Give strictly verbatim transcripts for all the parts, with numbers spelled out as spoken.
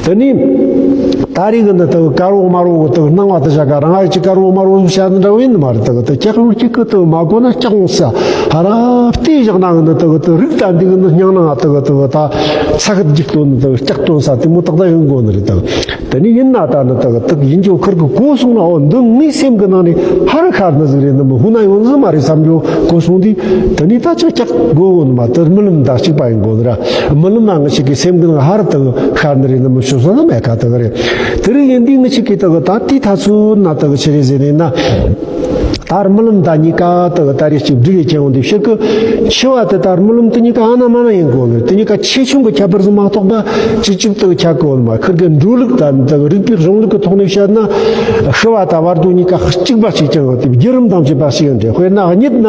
དེ་ནས་ད་རེས་ཀྱི་ནི་དེ་གི་དཀར་བོ་དམར་བོ་གི་དེ་གི་སྣང་བ་དེ་བྱ་ག་རང་ཡུལ་གྱི་དཀར་བོ་དམར་བོ་བྱ་ནི་འདྲ་བོ་ཡིན་ནི་མ་རེད། དེ་གི་དེ་ཀྱག་ཡོང་གཅིག་གི་དེ་གི་མ་གོ་ན་ཀྱག་ཡོང་ས་ཧ་ར་བལྟས་བཞག་ན་གི་ནི་དེ་གི་དེ་རིག་ད་འདི་གི་ནི་སྙིང་ནང་དེ་གི་དེ་གི་ད་ས་གི་རྒྱུག་སྟོན་ནི་དེ་གི་ཀྱག་སྟོན་ས་དེ་མོ་ཏག་ཏག་ཡོང་གོ་ནི་རེད། དེ་གི་དེ་ནས་ཡིན་ན་ད་ནི་དེ་གི་དེ་གི་ཡིན་རྒྱུ་ཁུར་གི་གོ་སོང་ན། འོ་འདི་ངའི་སེམས་གི་ནང་ནས་ཧ་ར་ཤར་ནི་ཟིག་རེད། ནི་མི་ཧུ་ན་ཡོང་ཟིག་མ་རེད་བསམ་རྒྱུ་གོ་སོང་དུས། དེ་ནས་ད་ཅག་ཀྱག་གོ་གོ་ནི་མ། དེ་རྨི་ལམ་ད་གཅིག་པ་ཡིན་གོ་ནི་ར། རྨི་ལམ་ན་ང་ཞིག་གི་སེམས་གི་ནང་ཧ་ར་དེ་གི་ཤར་ནི་རེད། ནི་མི་ཤོད་ས་ནི་མེད་ཀ་དེ་གི་རེད། དེ་རིང་ཡིན་དུས་ང་ཞིག་གི་དེ་གི་ད་དེའི་ཐ་ཚོད་ན་དེ་གི་ཆི་རེད་ཟེར་ནས་ན། ད་རྨི་ལམ་ད་གཉིས་ཀ་དེ་གི་ད་རེས་གཅིག་འགྲིག་ཡི་ཁྱེར་ཡོང་དུས། ཕྱིར་གི་འཆི་བ་དེ་ད་རྨི་ལམ་དེ་གཉིས་ཀ་ཨ་ན་མ་ན་ཡིན་གོ་ནི། དེ་གཉིས་ཀ་ཆེ་ཆུང་གི་ཁྱད་པར་ཟིག་མ་གཏོགས་པ་གཅིག་གཅིག་དེ་གི་ཁྱད་གོ་ནི་མ། ཁུར་གི་འགྲོ་ལུགས་དང་དེ་གི་རིག་པའི་གཞུང་ལུགས་ཀྱི་ཐོག་ནས་བཤད་ན། ཤི་བ་དང་བར་དོ་གཉིས་ཀ་གཅིག་པ་གཅིག་རྐྱང་གི་དེ་བརྒྱུད་རིམ་དང་བཅས་པ་ཞིག་ཡིན་འདྲ། དཔེར་ན་གཉིད་ན་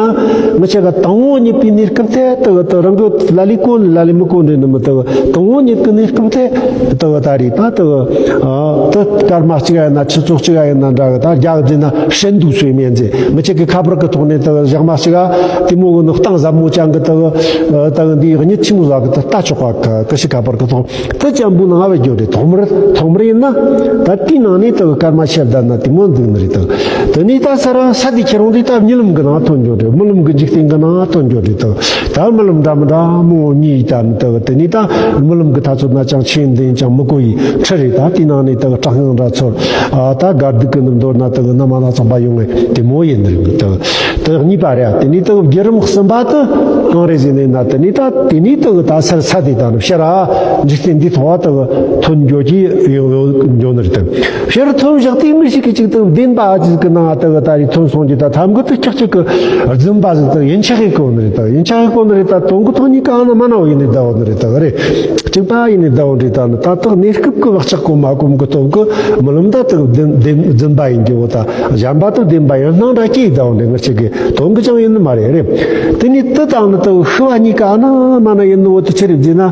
ང་ཅག་གི་དང་པོ་གཉིད་པའི་གནས་སྐབས་དེ་དེ་གི་དེ་རང་གི་ལ་ལས་གོ་ནི་ལ་ལས་མི་གོ་འདྲ་ནི་མི། དེ་གི་དང་པོ་གཉིད་ཀྱི་གནས་སྐབས་དེ་དེ་གི་ད་རེད། ད་དེ་གི་ཨ་དེ་སྐར་མ་གཅིག་ཡིན་ན་ཆུ་ཚོད་གཅིག་ཡིན་ན་འདྲ་གི། ད་རྒྱ་གི་ཟེར་ན་深度睡眠ཟེར། ང་ཅག་གི་ཁ་པར་གི་ཐོག་ནས་དེ་གི་ཞག་མ་གཅིག་ག་དེ་མོ་གི་ནི་གཏིང་ཟབ་མོ་ཅན་གི་དེ་གི་ཨ་དེ་གི་འདི་གཉིད་ཆེན་མོ་ཟ་གི་དེ་ལྟ་ཆོག་ག། ཀི་ཤི་ཁ་པར་གི་ཐོག་དེ་ཅན་པོ་ནང་བ་རྒྱུ་རེད། ཐོག་མར་ཐོག་མར་ཡིན་ན་ད་དེའི་ནང་ནས་དེ་གི་སྐར་མ་ཕྱེད་བསྡད་ན་དེ་མོ་འདུག་ནི་རེད། དེ་དེ་ནས་ད་ས་ར་ས་དེ་ཁྱེར་འོང་དུས་ད་རྨི་ལམ་གི་ནང་ཐོན་འགྱོ་རེད། རྨི་ལམ་གི་འཇིག་རྟེན་གི་ནང་ཐོན་འགྱོ་རེད། དེ་ད་རྨི་ལམ་འདྲ་མི་འདྲ་མང་བོ་རྨིས་ཡི་ད་ནི། དེ་དེ་ནས་ད་རྨི་ལམ་གི་ཐ་ཚོད་ན་ཅང་ཆོས་འདི་ཅང་མི་གོ་ཡི་ཁྲི་རེད། ད་དེའི་ནང་ནས་དེ་གི་བྲག་སྔོན་ར་ཚོར། ཨ་ད་དགའ་སྡུག་གི་ནི་མདོར་ན་དེ་གི་ན་མ་ན་ཚང་པ་ཡོང་ངེ་དེ་མོ་ཡིན་ནི་རེད། དེ་དེ་གཉིས་པ་རེད། དེ་ནས་དེ་གི་བརྒྱུད་རིམ་གསུམ་པ་དེ་གང་རེད་ཟེར་ནས་ན། དེ་ནས་ད་དེ་ནས་དེ་གི་ད་ས་ས་དེ་ད་ནི་ཕྱིར་ར་འཇིག་རྟེན་འདིའི་ཐོག་དེ་གི་ཐོན་འགྱོ་གི་ཡོང་ཡོང་འགྱོ་ནི་རེད། དེ་ཕྱིར་ཐོན་བཞག་དུས་མི་ཞིག་གིས་གཅིག་དེ་གི་བདེན་པ་ཨ་ཅིག་གི་ནང་དེ་གི་ད་རེས་ཐོན་སོང་གི། ད་ཐམ་གི་དེ་ཀྱག་ཀྱག་གི་རྫུན་པ་ཟིག་དེ་ཡིན་ཆགས་གི་གོ་ནི་རེད། དེ་ཡིན་ཆགས་གི་གོ་ནི་རེད། ད་དོན་གི་ཐོག་གཉིས་ཀ་ཨ་ན་མ་ན་བོ་ཡིན་ནི་ད་བོ་ནི་རེད། དེ་གི་རེད། གཅིག་པ་ཡིན་ནི་ད་བོ་འདྲ། ད་ནི་ད་དེ་གནས་སྐབས་ཀྱི་བག་ཆགས་གོམས་མ་གོམས་ཀྱི་སྟོབས་ཀྱིས་རྨི་ལམ་ད་དེ་བདེན་བདེན་རྫུན་པ་ཡིན་གྱི་བོ། ད་གཞན་པ་དེ་བདེན་པ་ཡིན་སྣང་འདྲ་སྐྱེས་ད་བོ་འདྲ། ང་ཅག་གི་དོན་གྱི་ཅང་ཡིན་ནི་མ་རེད། རེད། དེ་ནས་དེ་དང་ནི་དེ་ཤི་བ་གཉིས་ཀ་ཨ་ན་མ་ན་ཡིན་ནི་བོ་དེ་ཆི་རེད་ཟེར་ན།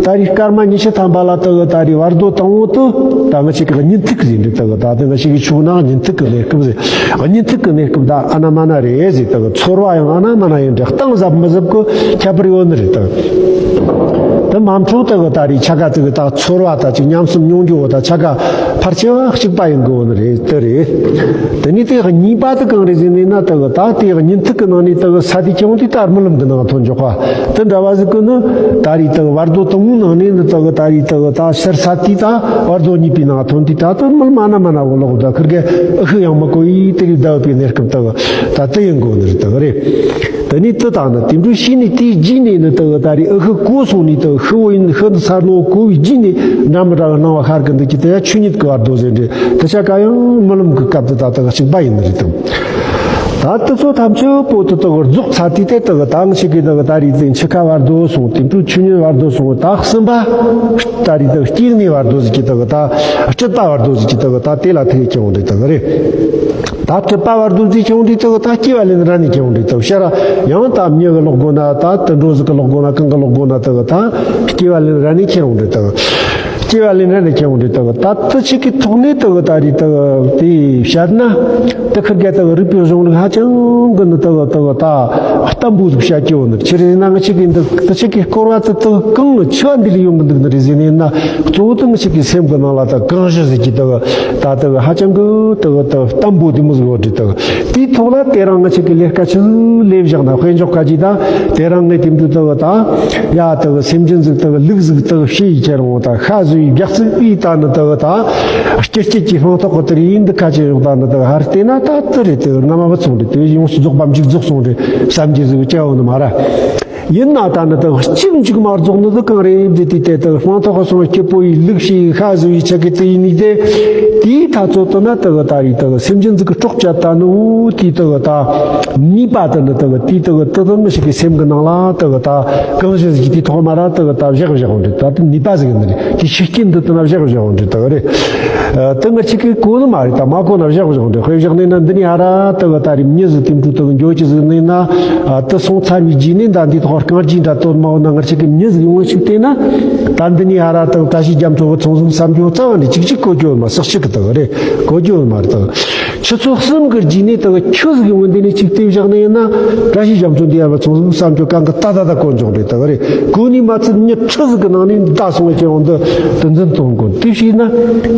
ད་རེས་སྐར་མ་ཉི་ཤུ་ཐམ་པ་ལ་དེ་ད་རེས་བར་དོ་དང་བོ་དེ་ད་ང་ཅག་གི་གཉིད་ཐུག་ཟིན་འདྲ། དེ་ད་དེ་ང་ཅག་གི་ཆུ་ནང་གཉིད་ཐུག་གི་གནས་སྐབས་ཟིན། གཉིད་ཐུག་གི་གནས་སྐབས་ད་ཨ་ན་མ་ན་རེད་ཟེར། དེ་ཚོར་བ་ཡང་ཨ་ན་མ་ན་ཡིན་འདྲ། གཏིང་ཟབ་མི་ཟབ་ཀྱི་ཁྱད་པར་ཡོད་ནི་རེད། དེ་དེ་མ་འཕྲོ་དེ་གི་ད་རེས་ཆ་ག་དེ་གི་ད་ཚོར་བ་ད་ཅིག་ཉམས་སུ་མྱོང་རྒྱུ་བོ་ད་ཆ་ག་ཕལ་ཆེ་བ་གཅིག་པ་ཡིན་དགོས་ནི་རེད། དེ་རེད། དེ་ནས་དེ་གཉིས་པ་དེ་གང་རེད་ཟེར་ནས་ན། དེ་གི་ད་དེ་གཉིད་ཐུག་གི་ནང་ནས་དེ་གི་ས་དེ་ཁྱེར་འོང་དུས་ད་རྨི་ལམ་གི་ནང་ཐོན་འཇོག་པ་དེ་འདྲ་བ་ཟིག་གི་ནི། ད་རེས་དེ་གི་བར་དོ་དང་བོའི་ནང་ནས་ནི་དེ་གི་ད་རེས་དེ་གི་ད་ཕྱིར་ས་དེ་ད་བར་དོ་གཉིས་པའི་ནང་ཐོན་དུས་ད་དེ་རྨི་ལམ་ཨ་ན་མ་ན་བོ་ལོག་ད་ཁུར་གི་ཨ་ཁུ་ཡང་མི་གོ་ཡི་དེ་རེས་ད་བུད་པའི་གནས་སྐབས་དེ་གི་ད་དེ་ཡིན་དགོས་ནི་རེད། དེ་གི་རེད། དེ་ནས་དེ་དང་ནི་དེ་འདྲ་བྱས་ནས་དེའི་རྗེས་ནས་ནི་དེ་གི་ད་རེས་ཨ་ཁུ་གོ་སོང་ནས་དེ་གི་ཤི་བོ་ཡིན་ཤི་ཚར་ནོ་གོ་བའི་རྗེས་ནས་འདྲ་མི་འདྲ་བའི་སྣང་བ་ཤར་གི་འདུག་གི། དེ་ཡང་ཆོས་ཉིད་ཀྱི་བར་དོ་ཟེར་འདྲ། དེ་ཆ་ག་ཡང་རྨི་ལམ་གྱི་སྐབས་དེ་ད་དེ་གི་གཅིག་པ་ཡིན་ནི་རེད་དམ། ད་དེ་ཚོ་ཐམས་ཅད་པོ་དེ་དེ་གི་རྫོགས་ཚར་དུས་དེ་དེ་གི་ད་ང་ཅག་གི་དེ་གི་ད་རེས་དེ་འཆི་ཁ་བར་དོ་སོང་། དེ་འཕྲོ་ཆོས་ཉིད་བར་དོ་སོང་། ད་གསུམ་པ་ད་རེས་དེ་སྐྱེ་གནས་བར་དོ་ཟེར་གི། དེ་གི་ད་སྲིད་པ་བར་དོ་ཟེར་གི། དེ་གི་ད་དེ་ལ་ཐུག་གི་འོང་འདྲ་དེ་གི་རེད། ད་སྲིད་པ་བར་དོ་ཟིག་ཁྱེར་འོང་དུས་དེ་གི་ད་སྐྱེ་བ་ལེན་རན་ནས་ཁྱེར་འོང་འདྲ་དེ་གི། ཕྱིར་ར་ཡང་ད་མྱི་གི་ལོག་དགོས་ན། ད་དུད་འགྲོ་ཟིག་གི་ལོག་དགོས་ན། གང་གི་ལོག་དགོས་ན། དེ་གི་ད་སྐྱེ་བ་ལེན་རན་ནས་ཁྱེར་འོང་འདྲ་དེ་གི། སྐྱེ་བ་ལེན་རན་ནས་ཁྱེར་འོང་འདྲ་དེ་གི། ད་དེ་ཆ་གི་ཐོག་ནས་དེ་གི་ད་རེས་དེ་གི་དེ་བཤད་ན། དེ་ཁུར་གི་དེ་གི་རིག་པའི་གཞུང་ལུགས་ཧ་ཅང་གི་ནི་དེ་གི་དེ་གི་ད་བརྟན་པོ་ཟིག་བཤད་ཀྱི་ཡོད་ནི། ཆི་རེད་ཟེར་ན་ང་ཅག་གི་འདི་དེ་ཆ་གི་སྐོར་བ་དེ་དེ་གི་གང་ནི་ཆི་བ་འདི་ལས་ཡོང་གི་འདུག་ནི་རེད་ཟེར་ནས་ན། གཙོ་བོ་དེ་ང་ཅག་གི་སེམས་གི་ནང་ལ་ད་གང་ཞིག་ཟེར་གི་དེ་གི་ད་དེ་གི་ཧ་ཅང་གི་དེ་གི་ད་བརྟན་པོ་དེ་མོ་ཟིག་ཡོད་རེད། དེ་གི་དེའི་ཐོག་ལ་དེ་རིང་ང་ཅག་གི་ལས་ཀ་ཆི་ཟིག་ལས་བཞག་ན། དཔེ་འཇོག་ག་ཅིག་ད་དེ་རིང་ངས་དེ་འདྲ་དེ་གི་ད་ཡ་དེ་གི་སེམས་ཅན་ཟིག་དེ་གི་ལུག་ཟིག་དེ་གི་བྱས་ཡི་ཁྱེར་འོང་། ད་ཤ་ཟོས་ཡི་རྒྱགས་ཚིག་པའི་ད་ནི་དེ་གི་ད་སྐྱིད་སྐྱིད་ཀྱི་སྤང་ཐོག་གི་དེར་ཡིན་འདི་ཁ་ཆེ་ཡོད། ད་ནི་དེ་གི་ཧར་བལྟས་ན་ད་དེ་རེད། དེ་གི་རྔ་མ་བུད་སོང་རེད། དེ་ཡོངས་སུ་རྫོགས་པ་མཇུག་རྫོགས་སོང་རེད་བསམ་གྱི་ཟིག་བྱ་འོང་ནི་མ་ར། ཡིན་ན་ད་ནི་དེ་གི་གཅིག་མཇུག་མ་རྫོགས་ནི་དེ་གང་རེད་ཟེར་དུས། དེ་དེ་གི་སྤང་ཐོག་གི་སོང་སྐྱིད་པོ་ཡི་ལུག་ཤི་ཤ་ཟོས་ཡི་ཆ་གི་དེ་ཡིན་ནི་དེ། དེའི་ཐ་ཚོད་དུ་ན་དེ་གི་ད་རེས་དེ་གི་སེམས་ཅན་ཟིག་གི་སྲོག་བཅད་ད་ནི། འོ་དེའི་དེ་གི་ད་ནུས་པ་དེ་ནི་དེ་གི་དེའི་དེ་གི་དེ་དེ་མི་ཞིག་གི་སེམས་གི་ནང་ལ་དེ་གི་ད་གང་ཞིག་ཟིག་དེའི་ཐོག་མ་ར་དེ་གི་ད་བཞག་བཞག་འོང་རེད། ད་དེ་ནུས་པ་ཟིག་ཡིན་ནི་རེད། དེའི་ཤུགས་རྐྱེན་འདི་དེ་ན་བཞག་བཞག་འོང་རེད། དེ་གི་རེད། ཨ་དེ་ང་ཅག་གིས་གོ་ནི་མ་རེད། ད་མ་གོ་ན་བཞག་བཞག་འདྲ། དཔེ་བཞག་ནས་ན་འདི་ནས་ཧ་ར་དེ་གི་ད་རེས་མྱི་ཟིག་དེ་འཕྲོ་དེ་གི་འགྱོ་ཅི་ཟིག་ནས་ན། ཨ་དེ་སོང་ཚར་བའི་རྗེས་ནས་ད་འདི་ཐོག་རྐང་རྗེས་འདྲ་དོར་མ་འོང་ན། ང་ཅག་གིས་མྱི་ཟིག་ཡོང་ཞིག་བལྟས་ན། ད་འདི་ནས་ཧ་ར་དེ་གི་བཀྲ་ཤིས་རྒྱ་མཚོ་གི་ཚང་ཟིག་བསམ་རྒྱུ་རྩ་བ་ནས་ཅིག་ཅིག་གོ་རྒྱུ་ཡོད་མ། སག་ཅིག་གི་དེ་གི་རེད། གོ་རྒྱུ་ཡོད་མ་རེད། དེ་གི་ཆུ་ཚོད་གསུམ་གི་རྗེས་ནས་དེ་གི་ཁྱོད་ཟིག་ཡོང་གི་འདི་ནས་ཅིག་བལྟས་བཞག་ནས་ཡིན་ན། བཀྲ་ཤིས་རྒྱ་མཚོ་འདི་ཡར་བ་ཚང་ཟིག་བསམ་རྒྱུ་གང་གི་ད་ད་ད་གོ་འཇོག་རེད། དེ་གི་རེད། གོ་ནས་མ་ཚད་མྱི་ཁྲི་ཟིག་གི་ནང་ནས་ད་སོང་བའི་ཁྱེད་འོང་འདི་ དུ་འཛིན་གཏོང་དགོས། དེ་བྱས་ན་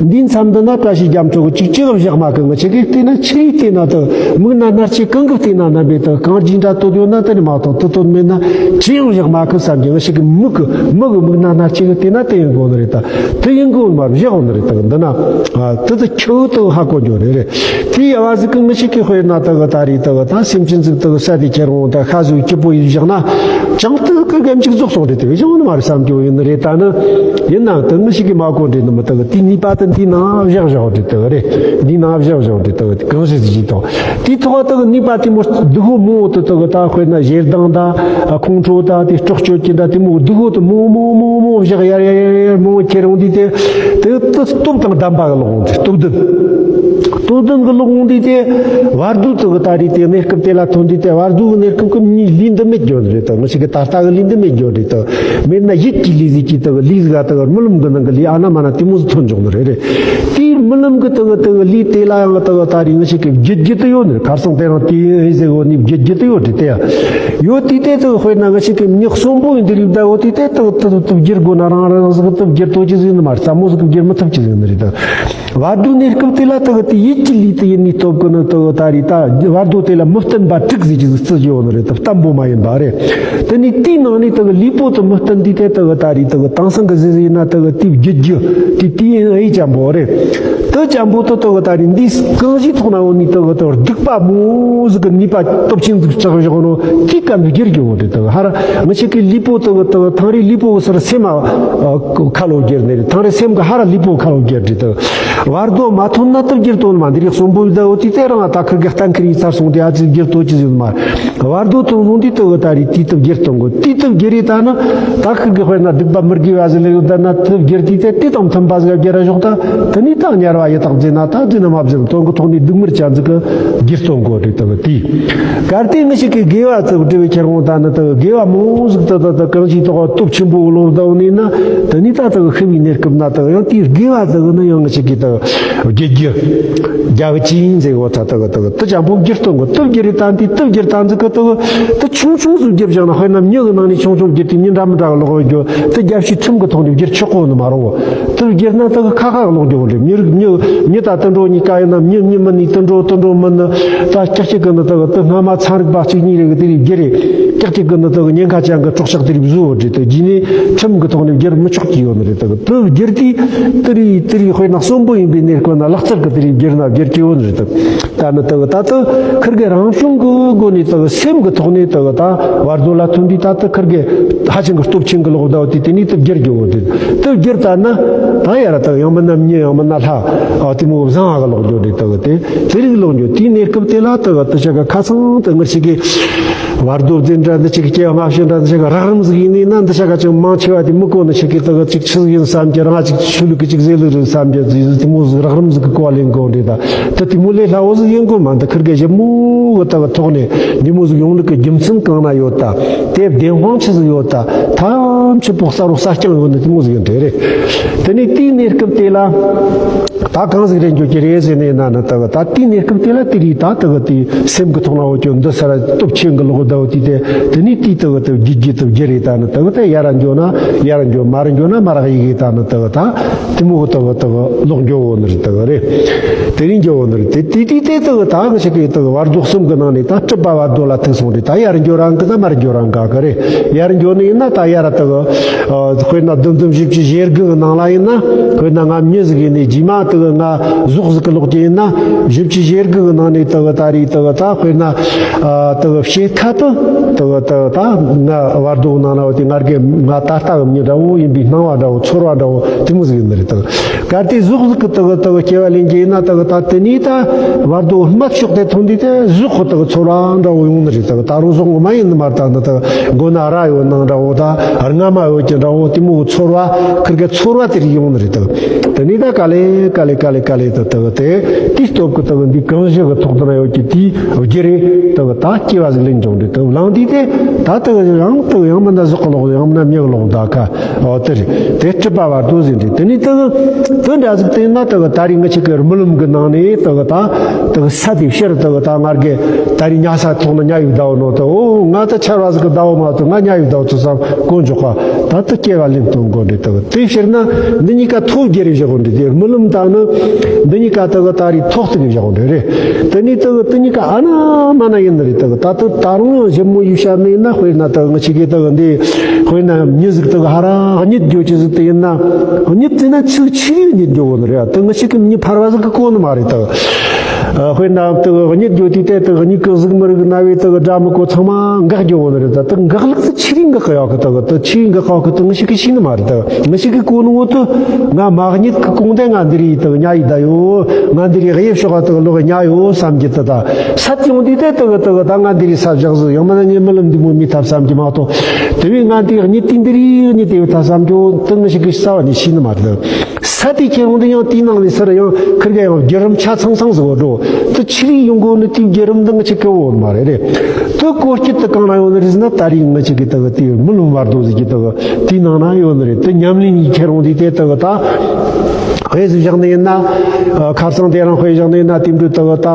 འདིའི་མཚམས་འདི་ན་བཀྲ་ཤིས་རྒྱ་མཚོ་གི་ཅིག་ཅི་ལ་བཞག་མ་གི། ང་ཆེ་གེ་བལྟས་ན་ཆི་ཡིས་བལྟས་ན་དུ་མིག་ན་སྣར་ཆེ་གང་གི་བལྟས་ན་རྣམ་པའི་དུ་གང་ཅིའི་འདྲ་བསྟོད་ཡོད་ན་དེ་ནི་མ་གཏོགས་དུ་བསྟོད་མེད་ན་ཅི་ཡང་བཞག་མ་གི་བསམ་གྱི། ང་ཆེ་གེ་མིག་གི་མིག་གི་མིག་ན་སྣར་ཆེ་གི་བལྟས་ན་དེ་ཡིན་དགོས་ནི་རེད། ད་དེ་ཡིན་དགོས་མ་བཞག་ནི་རེད། ད་འདི་ན་དུ་དུ་ཁྱོད་དུ་ཧ་གོ་རྒྱུ་རེད་རེད། དེའི་ཡ་བ་ཟིག་གི་ང་ཆེ་གེ་དཔེར་ན་དུ་གི་ད་རེད། དུ་གི་ད་སེམས་ཅན་ཟིག་དུ་གི་ས་དེ་ཁྱེར་འོང་ད་ཤ་ཟིག་སྐྱིད་པོ་ཡིན་བཞག་ན་ཅང་དུ་གི་གམ་ཅིག་རྫོགས་སོང་རེད། དེ་བས་ཀྱང་ནི་མ་རེད་བསམ་རྒྱུ་ཡིན་ནི་རེད། ད་ནི་ཡིན་ནའང་དུ་ང་ཆེ་གེ་མ་གོ་འདྲེ་ནི་མི་དུ་གི་དེའི་ནུས་པ་དུ་འདི་ན་བཞག་བཞག་རེད། དུ་གི་རེད། འདི་ན་བཞག་བཞག་རེད། དུ་གི་གང་ཟིག་ཟིག་ཡིན་དང་དེའི་ཐོག་དུ་གི་ནུས་པ་དེ་མོ་སྡུག་པོ་མང་བོ་དུ་དུ་གི་ད་དཔེར་ན་ཞེ་སྡང་ད་ཁོང་ཁྲོ་ད་དེ་སྲོག་གཅོད་ཀྱི་འདྲ་དེ་མོ་སྡུག་པོ་དུ་མང་མང་མང་མང་བཞག་ཡར་ཡར་ཡར་ཡར་མང་བོ་ཁྱེར་འོང་དུས་དེ་དུ་དུ་སྟོབས་དང་ལྡན་པ་གི་ལོག་འོང་དུས་སྟོབས་ལྡན། སྟོབས་ལྡན་གི་ལོག་འོང་དུས་དེ་བར་དོ་དུ་གི་ད་རེས་དེ་གནས་སྐབས་དེ་ལ་ཐོན་དུས་དེ་བར་དོ་གི་གནས་སྐབས་ཀྱི་མིའི་ལུས་འདི་མེད་འགྱོ་ནི་རེད། དུ་ང་ཆེ་གེ་ད་ལྟ་གི་ལུས་འདི་མེད་འགྱོ་རེད། དུ་མེད་ན་ཡིད་ཀྱི་ལུས་ཟིག་གི་དུ་གི་ལུས་ཟིག་ག་དུ་གི་རྨི་ལམ་གི་ནང་གི་ལུས་ཨ་ན་མ་ན་དེ་མོ་ཟིག་ཐོན་འཇོག་ནི་རེད་རེད། དེའི་རྨི་ལམ་གི་དུ་གི་དུ་གི་ལུས་དེ་ལ་ཡང་དུ་གི་ད་རེས་ང་ཆེ་གེ་བརྒྱུད་རྒྱུ་དུ་ཡོད་ནི་རེད། ཁར་སང་དེ་རིང་དེ་ཡིན་ཟེར་གོ་ནི་བརྒྱུད་རྒྱུ་དུ་ཡོད་རེད། དེ་ཡང་ཡོད་དུས་དེ་དུ་གི་དཔེར་ན་ང་ཆེ་གེ་མྱི་གསོན་པོ་ཡིན་དུས་ལུས་ད་འོ་དུས་དེ་དུ་གི་དུ་དུ་བརྒྱུད་དགོས་ན་རང་རང་ཟིག་གི་དུ་བརྒྱུད་ཐུབ་རྒྱུ་ཟིག་ཡིན་ནི་མ་རེད། ཙམ་མོ་ཟིག་གི་བརྒྱུད་མི་ཐུབ་རྒྱུ་ཟིག་ཡིན་ནི་རེད། དུ་བར་དོའི་གནས་སྐབས་དེ་ལ་དུ་གི་དེ་ཡིད་ཀྱི་ལུས་དུ་ཡིན་ནི་སྟོབས་ཀྱིས་ནི་དུ་གི་ད་རེས་ད་བར་དོ་དེ་ལ་མི་བརྟན་པ་དྲུག་ཟེར་གྱི་ཟིག་བརྩི་ཡོད་ནི་རེད། དུ་བརྟན་པོ་མ་ཡིན་པ་རེད། དེ་ནས་དེའི་ནང་ནས་དུ་གི་ལུས་པོ་དུ་མི་བརྟན་དུས་དེ་དུ་གི་ད་རེས་དུ་གི་དེང་སང་གི་ཟེར་ཟེར་ཡིན་ན་དུ་གི་དེའི་བརྒྱུད་རྒྱུ་དེ་དེའི་ཨེ་ཅན་པོ་རེད། དུ་ཅན་པོ་དུ་དུ་གི་ད་རེས་འདི་གང་ཞིག་ཐོག་ན་འོ་ནི་དུ་གི་དུ་སྡིག་པ་མོ་ཟིག་གི་ནུས་པ་སྟོབས་ཆེན་ཟིག་ཆགས་བཞག་ནོ་དེའི་སྐབས་འདི་བརྒྱུད་རྒྱུ་བོ་རེད། དུ་ཧར་ང་ཆེ་གེ་ལུས་པོ་དུ་གི་དུ་ཐང་རེ་ལུས་པོ་གི་སར་སེམས་མ་ཁ་ལོ་བརྒྱུད་ནི་རེད། ཐང་རེ་སེམས་གི་ཧར་ལུས་པོ་ཁ་ལོ་བརྒྱུད་རེད། དུ་བར་དོ་མ་ཐོན་ན་དུ་བརྒྱུད་དོན་མ་འདི་རིགས་གསོན་པོ་ད་འོ་དུས་དེ་རང་ད་ཁིར་གེ་གཏན་འཁེལ་ཡིན་ཚར་སོང་དུས་ཨ་ཙི་བརྒྱུད་དོ་ཅི་ཟིན་མ་བར་དོ་ཐོན་སོང་དུས་དུ་གི་ད་རེས་དུས་དུ་བརྒྱུད་གཏོང་དགོས། དུས་དུ་བརྒྱུད་རེད། ད་ནི་ད་ཁིར་གེ་དཔེར་ན་སྡིག་པ་མི་དགེ་བ་ཟིག་ལས་ཡོད་ད་ན་དུ་བརྒྱུད་དུས་དེ་དུས་དང་མཐུན་པ་ཟིག་བརྒྱུད་ར་ཞོག་ད་དེ་ནས་ད་དམྱལ་བ་ཡི་དྭགས་འཛིན་ན་ད་འཛིན་ན་མ་འཛིན་དོན་གི་ཐོག་ནས་སྡིག་མིར་ཅན་ཟིག་གི་བརྒྱུད་གཏོང་དགོས་རེད། དུ་གི་དུས་གལ་ཏེ་ང་ཞིག་གི་དགེ་བ་ཙིག་སྒྲིབ་ཁྱེར་འོང་ད་ནི་དུ་དགེ་བ་མང་ཟིག་དུ་དུ་དུ་གང་ཞིག་དོགས་སྟོབས་ཆེན་པོ་ལོག་ལྡང་ནས་ན་དུ་ནི་ད་དུ་ཤི་བའི་གནས་སྐབས་ན་དུ་ཡང་དེའི་དགེ་བ་དུ་ནི་ཡང་ང་ཞིག་གི་དུ་བརྒྱུད་རྒྱུ་རྒྱ་གི་ཅི་ཡིན་ཟེར་འོ་ད་དུ་དུ་དུ་ཅན་པོ་བརྒྱུད་གཏོང་གི་དུ་བརྒྱུད་རེ་ད་འདི་དུ་བརྒྱུད་ད་འཛི་གི་དུ་དུ་ཆུང་ཆུང་ཟིག་བརྒྱུད་བཞག་ན་དཔེར་ན་མྱི་གི་ནང་ནས་ཆུང་ཆུང་བརྒྱུད་དེ་མྱི་འདྲ་མི་འདྲ་གི་ལོག་བརྒྱུད་དུ་རྒྱ་ཕྱི་ཁྲིམས་གི་ཐོག་ནས་བརྒྱུད་ཆོག་གོ་ནི་མ་རུང་བ། དུ་བརྒྱུད་ན་དུ་ཁ་ཁ་ལོག་འགྱོ་རེད། མྱི་རིགས་མྱི་མྱི་ད་དུད་འགྲོ་གཉིས་ཀ་ཡིན་ན་མྱི་མྱི་མིན་ནི་དུད་འགྲོ་དུད་འགྲོ་མིན་ནི་ད་ཀྱག་ཀྱག་གི་ནི་དུ་དུ་སྔ་མ་ཚན་རིག་པ་གཅིག་གཉིས་རེ་གི་དེ་རིགས་བརྒྱུད་རེད། ཀྱག་ཀྱག་གི་ནི་དུ་ཉེན་ཁ་ཅན་གི་སྲོག་ཆགས་དེ་རིགས་བཟོ་བོ་རེད། དུ་རྗེས་ནས་ཁྲིམས་གི་ཐོག་ནས་བརྒྱུད་མི་ཆོག་གི་ཡོད་ནི་རེད། དུ་དུ་བརྒྱུད་དུས་དེ་རིགས་དེ་རིགས་དཔེར་ན་གསོན་པོ་ཡིན་པའི་གནས་སྐབས་ན་ལག་རྩལ་གི་དེ་རིགས་བརྒྱུད་ན་བརྒྱུད་ཀྱི་ཡོད་ནི་རེད། དུ་ད་ནི་དུ་ད་དུ་ཁིར་གི་རང་བྱུང་གི་སྒོ་ནས་དུ་སེམས་གི་ཐོག་ནས་དུ་ད་བར་དོ་ལ་ཐོན་དུས་ད་དུ་ཁིར་གི་ཧ་ཅང་གི་སྟོབས་ཆེན་གི་ལོག་ཟླ་བ་དེ་དེ་ནས་དུ་བསྒྱུར་རྒྱུ་བོ་དེ་དུ་བསྒྱུར་ད་ན་ད་ཡ་ར་དུ་ཡང་མིན་ན་མྱི་ཡང་མིན་ན་ལྷ་ཨ་དེ་མོ་བཟང་བ་གི་ལོག་འགྱོ་དེ་དུ་དེ་དེ་རིགས་ལོག་འགྱོ། དེའི་གནས་སྐབས་དེ་ལ་དུ་དུ་ཆ་ག་ཁ་ཚང་དུ་ངར་ཞིག་གི་བར་དོ་དེ་འདྲ་འདི་ཅིག་སྐྱེ་བ་མ་བྱས་འདྲ་འདི་ཆ་ག་རགས་རིམ་ཟིག་ཡིན་ནི་ན་འདི་ཆ་ག་ཅང་མང་ཆེ་བ་དེ་མི་གོ་ནི་ཞིག་གི་དུ་ཅིག་ཆི་ཟིག་ཡིན་བསམ་གྱི་རང་ཅིག་ཆོས་ལུགས་ཀྱི་ཅིག་ཟེར་ལུགས་རེད་བསམ་གྱི་དེ་མོ་ཟིག་རགས་རིམ་ཟིག་གི་གོ་ལེན་གོ་འདྲ་ད་དུ་དེ་མོ་ལས་སླ་བོ་ཟིག་ཡིན་དགོས་མ། འདི་ཁིར་གི་ཞིབ་མོ་གི་ལྟ་བུ་ཐོག་ནས་འདི་མོ་ཟིག་ཡོང་ལུགས་ཀྱི་རྒྱུ་མཚན་གང་ན་ཡོད་ད། དེ་བདེན་དཔང་ཆི་ཟིག་ཡོད་ད། ཐམས་ཅད་པོ་གསལ་བོ་གསལ་རྐྱང་ཡོད་ནི་དེ་མོ་ཟིག་ཡིན་དེ་རེད། དེ་ནས་དེའི་གནས་སྐབས་དེ་ལ་ད་གང་ཟིག་རེད་འགྱོ་གི་རེད་ཟེར་ནས་ན་ནི་ལྟ་བུ་ད་དེའི་གནས་སྐབས་དེ་ལ་དེ་རིགས་ད་ལྟ་བུ་དེ་སེམས་གི་ཐོག་ན་འོ་ཅོ་འདི་སར་སྟོབས་ཆེན་གི་ལོག་ལྟ་བུ་དེ་དེ་དེ་ནས་དེའི་ལྟ་བུ་ལྟ་བུ་རྒྱུ་རྒྱུ་ལྟ་བུ་རྒྱུ་རེད། ད་ནི་ལྟ་བུ་དེ་ཡར་འགྱོ་ན་ཡར་འགྱོ་མར་འགྱོ་ན་མར་ཡི་གེ་ད་ནི་ལྟ་བུ་ད། དེ་མོ་གི་ལྟ་བུ་ལྟ་བུ་ལོག་འགྱོ་བོ་ནི་རེད། ལྟ་བུ་རེད། དེ་རིང་འགྱོ་བོ་ནི་རེད། དེ་དེ་དེ་དེ་ལྟ་བུ་ད་གི་ཞིག་གི་ལྟ་བུ་བར་དོ་གསུམ་གི་ནང་ནས་ད་སྒྲིབ་པ་བར་དོ་ལ་ཐུག་སོང་རེད། ད་ཡར་འགྱོ་རང་གི་ད་མར་འགྱོ་རང་ག་གི་རེད། ཡར་འགྱོ་ནི་ཡིན་ན་ད་ཡར་ལྟ་བུ་དཔེར་ན་བསྡོམས་བསྡོམས་བཞི་བཅུ་ཞེ་དགུ་གི་ནང་ལ་ཡིན་ན་དཔེར་ན་ང་མྱི་ཟིག་ཡིན་ནས་རྗེས་མ་ལྟ་བུ་ང་ཟོག་ཟིག་གི་ལོག་གི་ཡིན་ན་བཞི་བཅུ་ཞེ་དགུ་གི་ནང་ནས་ལྟ་བུ་ད་རེས་ལྟ་བུ་ད་དཔེར་ན་ལྟ་བུ་ཕྱེད་ཀ་དུ་ལྟ་བུ་ལྟ་བུ་ད་ང་བར་དོ་ནང་ན་བ་དེ་ང་རྒན་ང་ད་ལྟ་གི་མྱི་འདྲ་བོ་ཡིན་པའི་སྣང་བ་འདྲ་བོ་ཚོར་བ་འདྲ་བོ་དེ་མོ་ཟིག་ཡིན་ནི་རེད། ལྟ་བུ། གལ་ཏེ་ཟོག་ཟིག་གི་ལྟ་བུ་ལྟ་བུ་སྐྱེ་བ་ལེན་གྱི་ཡིན་ན་ལྟ་བུ་ད་དེ་ནས་ད་བར་དོ་རྨད་ཕྱོགས་དེ་ཐོན་དུས་དེ་ཟོག་གི་ལྟ་བུ་ཚོར་བ་འདྲ་བོ་ཡོང་ནི་རེད། ལྟ་བུ་ད་རུང་ཟོག་ངོ་མ་ཡིན་ནི་མ་རེད། ད་འདི་ལྟ་བུ་མགོ་ན་རྭ་ཡོད་ནང་འདྲ་བོ་ད་རྔ་མ་ཡོད་ཀྱི་འདྲ་བོ་དེ་མོ་གི་ཚོར་བ་ཁིར་གི་ཚོར་བ་དེ་རིགས་ཡོང་ནི་རེད། ལྟ་བུ་དེ་ནས་ད་ག་ལེ་ག་ལེ། ལེ་ཀ་ལེ་ཀ་ལེ་དུ་དུ་དེ་དེའི་སྟོབས་ཀྱིས་དུ་འདི་གང་བཞི་གི་ཐོག་ཏུ་ན་ཡོད་ཀྱི་དེའི་རྒྱུ་རེད། དུ་ད་སྐྱེ་བ་ཟིག་ལེན་འབྱུང་རེད། དུ་བླངས་དུས་དེ་ད་དུ་ཡང་དུ་ཡང་མིན་ན་ཟོག་གི་ལོག་ཡང་མིན་ན་མྱི་གི་ལོག་ད་ཁ་འོ་དེ་རེད། དེ་སྲིད་པ་བར་དུ་ཟིན་རེད། དེ་ནས་དུ་དུ་འདྲ་ཟིག་བལྟས་ན་དུ་ད་རེས་ང་ཆོ་གི་རྨི་ལམ་གི་ནང་ནས་དུ་ད་དུ་ས་དེ་ཕྱིར་དུ་ད་ང་གི་ད་རེས་ཉལ་ས་ཐོག་ན་ཉལ་ཡོད་ཟླ་བོ་ནོ་དུ་འོ་ང་ད་ཆར་བ་ཟིག་གི་ཟླ་བོ་མ་ཐུག་ང་ཉལ་ཡོད་ཟླ་བོ་ཚོ་བསམ་གོ་འཇོག་ག་ད་དུ་སྐྱེ་བ་ལེན་གཏོང་དགོས་རེད། དུ་དེ་ཕྱིར་ན་འདི་གཉིས་ཀ་ཐོབ་རྒྱུ་རེད་བཞག་གོ་འདི་དེ་རྨི་ལམ་དང་ནི་འདི་གཉིས་ཀ་དག་ད་རེས་ཐོག་ཏུ་གི་བཞག་གོ་འདི་རེད། དེ་ནས་དག་དེ་གཉིས་ཀ་ཨ་ན་མ་ན་ཡིན་ནི་རེད། དག་ད་དུ་ད་རུང་ཡང་ཞིབ་མོ་ཡུལ་བཤད་ནི་ཡིན་ན། དཔེར་ན་དག་ང་ཆོ་གི་དག་འདི་དཔེར་ན་མྱི་ཟིག་དག་ཧ་ར་གཉིད་འགྱོ་ཆི་ཟིག་དེ་ཡིན་ན་གཉིད་དེ་ན་ཆི་ཆི་གཉིད་འགྱོ་གོ་ནི་རེད། དག་ང་ཆོ་གི་མྱི་ཕལ་བ་ཟིག་གི་གོ་ནི་མ་རེད། དག་ཨ། དཔེར་ན་དེ་གཉིད་ཡོད་དུས་དེ་དེ་གཉིད་ཀྱི་གཟུགས་མི་རིག་ན་བའི་དེ་དགྲ་མི་གོ་ཚང་མ་འགག་རྒྱུ་བོ་ནི་རེད། ད་དེ་འགག་ལུགས་དེ་ཆི་རིགས་འགག་གི་ཡོད་གི། དེ་དེ་ཆི་རིགས་འགག་གི་ཡོད་གི་དེ་ང་ཆོ་གི་ཤེས་ནི་མ་རེད། དེ་ང་ཆོ་གི་གོ་ནི་བོ་དེ་ང་མ་གཉིད་ཀྱི་གོང་དེ་ང་འདི་རིགས་དེ་ཉལ་ཡི་ད་ཡོད། ང་འདི་རིགས་གཡས་ཕྱོགས་དེ་ལོག་ཉལ་ཡོད་བསམ་གྱི་དེ་ད་སད་ཡོང་དུས་དེ་དེ་དེ་ད་ང་འདི་རིགས་ས་བཞག་ཟིག་ཡང་མིན་ན་ངའི་རྨི་ལམ་འདི་མོ་མི་ཐབས་བསམ་གྱི་མ་གཏོགས། དེ་བས་ང་འདི་གཉིད་དེ་འདི་རིགས་གཉིད་དེ་ཡོད་ཐབས་བསམ་གྱི་དེ་ང་ཆོ་གི་རྩ་བ་ནས་ཤེས་ནི་མ་རེད། ས་དེ་ཁྱེར་འོང་དུས་ཡང་དེའི་ནང་ནས་སར་ཡང་ཁིར་ག་ཡང་བརྒྱུད་རིམ་ཆ་ཚང་ཚང་ཟིག་འགྲོ། དེ་ཆི་རིགས་ཡོང་གོ་ནི་དེའི་བརྒྱུད་རིམ་འདི་ང་ཆོ་གི་གོ་ནི་མ་རེད། རེད། དེ་གོ་སྐྱིད་དེ་གང་ན་ཡོད་ནི་རེད་ཟེར་ན། ད་རེས་ང་ཆོ་གི་དེ་གི་དེའི་རྨི་ལམ་བར་དོ་ཟིག་གི་དེ་གི་དེའི་ནང་ན་ཡོད་ནི་རེད། དེ་ཉམས་ལེན་ཡིན་ཁྱེར་འོང་དུས་དེ་དེ་གི་ད་དཔེ་ཟིག་བཞག་ནི་ཡིན་ན། ཨ། ཁ་སང་དེ་རིང་དཔེ་བཞག་ནི་ཡིན་ན། དེ་འདྲའི་དེ་གི་ད་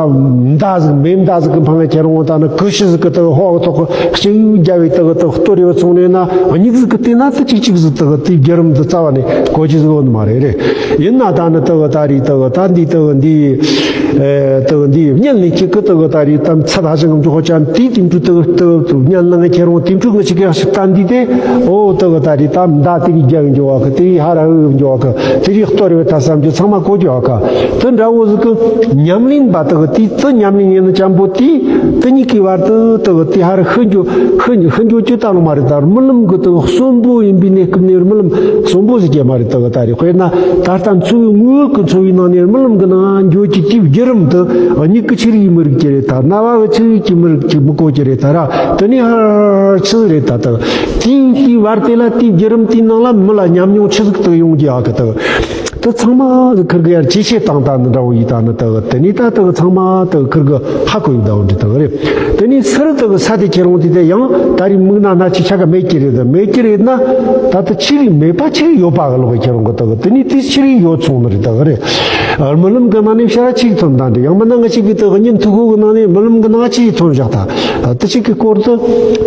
མདའ་ཟིག་མེ་མདའ་ཟིག་གི་འཕང་ངེ་ཁྱེར་འོང་ད་ནི་ཀི་ཤི་ཟིག་གི་དེ་གི་ཧོག་ཐོག་གི་ཤིང་རྒྱ་བའི་དེ་གི་དེ་གི་གཏོར་ཡོད་སོང་ནི་ཡིན་ན། མྱིག་ཟིག་གིས་བལྟས་ན་དེ་གཅིག་གཅིག་ཟིག་དེ་གི་དེའི་བརྒྱུད་རིམ་དེ་རྩ་བ་ནས་གོ་རྒྱུ་ཟིག་ཡོད་ནི་མ་རེད། རེད། ཡིན་ན་ད་ནི་དེ་གི་ད་རེས་དེ་གི་ད་འདི་དེ་གི་འདི་ཨེ་དེ་གི་འདི་བརྙན་ལེན་གྱི་གི་དེ་གི་ད་རེས་ད་ཚད་ཧ་ཅང་གི་མགྱོགས་ཅན་དེའི་དེ་འཕྲུལ་དེ་གི་དེ་གི་བརྙན་ལེན་ཁྱེར་འོང་དེ་འཕྲུལ་གི་ཅིག་ཡག་ཞིག་ད་འདི་དེ་ཨོ་དེ་གི་ད་རེས་ད་མདའ་དེ་རིགས་རྒྱ་བའི་འགྱོ་བ་གི་དེ་རིགས་ཧ་ར་འུ་འགྱོ་བ་གི་དེ་རིགས་གཏོར་ཡོད་ད་བསམ་རྒྱུ་ཚང་མ་གོ་རྒྱུ་ཨ་ཁ་དེ་འདྲ་བོ་ཟིག་གི་ཉམས་ལེན་པ་དེ་གི་དེ་དེ་ཉམས་ལེན་ཡིན་ནི་ཅན་པོ་དེ་དེ་གཉིས་ཀའི་བར་དུ་དེ་གི་དེ་ཧ་ར་ཤི་འགྱོ་ཤི་ཤི་འགྱོ་རྒྱུ་ད་ལོ་མ་རེད། ད་རྨི་ལམ་གི་དེ་གི་གསོན་པོ་ཡིན་པའི་གནས་སྐབས་ནས་རྨི་ལམ་གསོན་པོ་ཟིག་སྐྱེ་མ་རེད། དེ་གི་ད་རེད། དཔེར་ན་ད་ལྟ་འཚོ་བའི་དངོས་ཡོད་ཀྱི་འཚོ་བའི་ནང་ནས་རྨི་ལམ་གི་ནང་འགྱོ་རྒྱུ་དེའི་བརྒྱུད་རིམ་དེ་མྱིག་གི་ཆི་རིགས་མི་རིག་གི་རེད། ད་རྣ་བ་གི་ཆི་རིགས་ཀྱི་མི་རིག་གི་མི་གོ་གི་རེད། ད་ར་དེ་ནས་ཧར་ཆི་ཟིག་རེད། ད་ད་དེའི་དེའི་བར་དེ་ལ་དེའི་བརྒྱུད་རིམ་དེའི་ནང་ལ་མི་ལ་ཉམས་མྱོང་ཆི་ཟིག་དེ་ཡོང་རྒྱུ་ཨ་གི་ད་དེ་ཚང་མ་གི་ཁིར་གི་ཡར་ཇེ་ཆེ་བཏང་ད་ནི་འདྲ་བོ་ཡིན། ད་ནི་ད་གི་དེ་ནས་ད་ད་གི་ཚང་མ་ད་གི་ཁིར་གི་ཧ་གོ་ཡི་ད་བོ་འདི་ད་གི་རེད། དེ་ནས་སུ་རི་ད་གི་ས་དེ་ཁྱེར་འོང་དེ་དེ་ཡང་ད་རེས་མིག་ན་སྣ་ཆེ་ཆ་ག་མེད་ཀྱི་རེད། ད་མེད་ཀྱི་རེད་ན་ད་ད་ཆི་རིགས་མེད་པ་ཆི་རིགས་ཡོད་པ་གི་ལོག་གི་ཁྱེར་འོང་གི་ད་གི་དེ་ནས་དེ་ཆི་རིགས་ཡོད་སོང་ནི་རེད། ད་གི་རེད། རྨི་ལམ་གི་ནང་ནས་ཕྱིར་ཆི་ཐོན་ད་འདྲ། ཡང་མིན་ན་ང་ཆོ་གི་དེ་གི་ཉིན་ཐུག་གོ་གི་ནང་ནས་རྨི་ལམ་གི་ནང་ཆི་ཐོན་བཞག་ད། ད་དེ་ཆི་གི་སྐོར་དུ་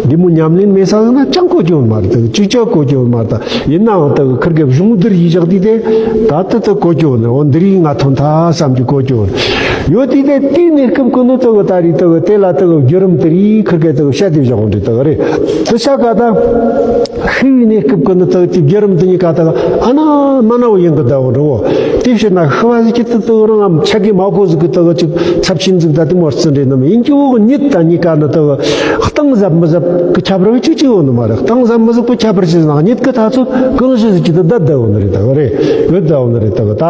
འདི་མོ་ཉམས་ལེན་མེད་ས་ཟིག་ན་ཅང་གོ་རྒྱུ་མ་རེད། ད་ཅིག་ཅང་གོ་རྒྱུ་མ་རེད། ད་ཡིན་ནའང་ད་གི་ཁིར་གི་གཞུང་འདིར་ཡིས་བཞག་དུས་དེ་ད་དེ་དེ་གོ་རྒྱུ་ནི་འོ་འདི་རིགས་ང་ཐོན་ཐ་བསམ་གྱི་གོ་རྒྱུ་ཡོད་དུས་དེ་དེའི་གནས་སྐབས་ཀུན་ནི་ད་གི་ད་རེས་ད་གི་དེ་ལ་ད་གི་བརྒྱུད་རིམ་དེ་རིགས་ཁིར་གི་ད་གི་བཤད་དེ་བཞག་འོང་དུས་ད་གི་རེད། དེ་ཆ་ག་ད། ཤི་བའི་གནས་སྐབས་ཀྱི་ནི་དག་དེའི་བརྒྱུད་རིམ་དེ་གཉིས་ཀ་དག་ཨ་ན་མ་ན་བོ་ཡིན་གི་ད་བོ་འགྲོ་བོ། དེ་ཕྱིར་ན་ཤི་བ་ཟིག་གི་དུ་དག་རང་ངམ་ཆ་གི་མ་གོ་ཟིག་གི་དག་ཅིག་ཚབས་ཆེན་ཟིག་ད་དེ་མོ་རྩི་འདྲེ་ནམ་ཡིན་གྱི་བོ་གི་གཉིད་ད་གཉིས་ཀ་ནི་དག་གཏིང་ཟབ་མི་ཟབ་གི་ཁྱད་པར་གཅིག་གཅིག་ཡོད་ནི་མ་རེད། གཏིང་ཟབ་མི་ཟབ་གི་ཁྱད་པར་ཅི་ཟིག་ན་གཉིད་གི་ད་ཚོད་གང་ཞིག་ཟིག་གི་དུ་ད་ད་བོ་ནི་རེད། དག་རེད་ཡོད་ད་བོ་ནི་རེད། དག་ད་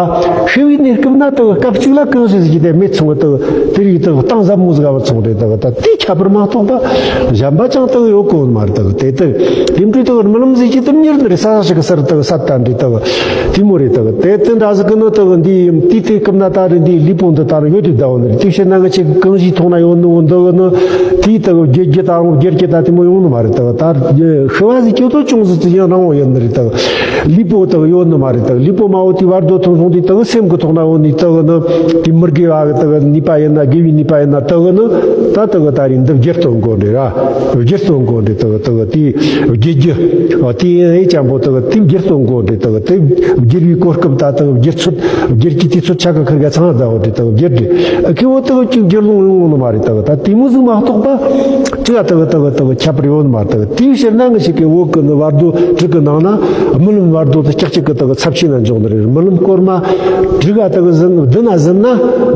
ཤི་བའི་གནས་སྐབས་ན་དག་སྐབས་གཅིག་ལ་གང་ཞིག་ཟིག་གི་དེ་མེད་སོང་གི་དག་དེ་རིགས་དག་གཏིང་ཟབ་མོ་ཟིག་ག་བ་སོང་རེད། དག་ད་དེ་ཁྱད་པར་མ་གཏོགས་པ་གཞན་པ་ཅང་དག་ཡོད་གོ་ནི་མ་རེད། དག་དེ་དེ། དེ་འདྲའི་དག་རྨི་ལམ་ཟེར་གྱི་དེ་མྱུར་ནི་རེད། ས་ས་ཞིག་གི་སར་དག་སད་ད་འདྲའི་དག་དེ་མོ་རེད། དག་དེ་དེ་འདྲ་ཟིག་གི་ནི་དག་འདི་དེའི་དེ་སྐབས་ན་ད་རེད། འདི་ལུས་པོ་འདི་ད་རུང་ཡོད་དེ་ད་བོ་ནི་རེད། དེ་བཤད་ན་ང་ཆོ་གི་གང་ཞིག་མཐོང་ན་ཡོད་ནི་འོ་འདི་གི་ནི་དེའི་དག་བརྒྱུད་རྒྱུ་ད་རུང་བརྒྱུད་རྒྱུ་ད་དེ་མོ་ཡོང་ནི་མ་རེད། དག་ད་ཤི་བ་ཟེར་གྱི་དོ་ཅུང་ཟིག་ཙི་ཡང་རང་བོ་ཡོད་ནི་རེད། དག་ལུས་པོ་དག་ཡོད་ནི་མ་རེད། དག་ལུས་པོ་མ་བོ་དེའི་བར་དོ་ཐོན་སོང་དུས་དག་སེམས་གི་ཐོག་ན་འོ་ནི་དག་ནི་དེ་མི་དགེ་བ་གི་དག་ནུས་པ་ཡིན་ན་དགེ་བའི་ནུས་པ་ཡིན་ན་དག་ནི་ད་དག་ད་རེད། འདི་བརྒྱུད་གཏོང་དགོས་འདྲ་ར། བརྒྱུད་གཏོང་དགོས་འདྲ། དག་དག་དེ་བརྒྱུད་རྒྱུ་དེ་ཡང་ཅན་པོ་དག་དེ་བརྒྱུད་གཏོང་དགོས་འདྲ། དག་དེ་བརྒྱུད་པའི་གོ་སྐབས་ད་དག་བརྒྱུད་ཚུལ་བརྒྱུད་ཀྱི་དུས་ཚོད་ཆ་ག་ཁིར་ག་ཚང་ད་འོ་འདྲ། དག་བརྒྱུད་འདྲ་ཨ་ཁེ་བོ་དག་ཅིག་བརྒྱུད་ལོང་ཡོང་ནི་མ་རེད། དག་ད་དེ་མོ་ཟིག་མ་གཏོགས་པ་ཅི་ག་དག་དག་དག་ཁྱད་པར་ཡོད་ནི་མ་རེད། དག་དེའི་ཕྱིར་ན་ང་ཆོ་གི་བོད་གི་ནི་བར་དོ་དྲུག་གི་ནང་ན་རྨི་ལམ་བར་དོ་དེ་ཀྱག་ཀྱག་གི་དག་ཚབས་ཆེ་ན་འཇོག་ནི་རེད། རྨི་ལམ་སྐོར་མ་དྲུག་ག་དག་ཟིན་བདུན་ན་ཟིན་ན་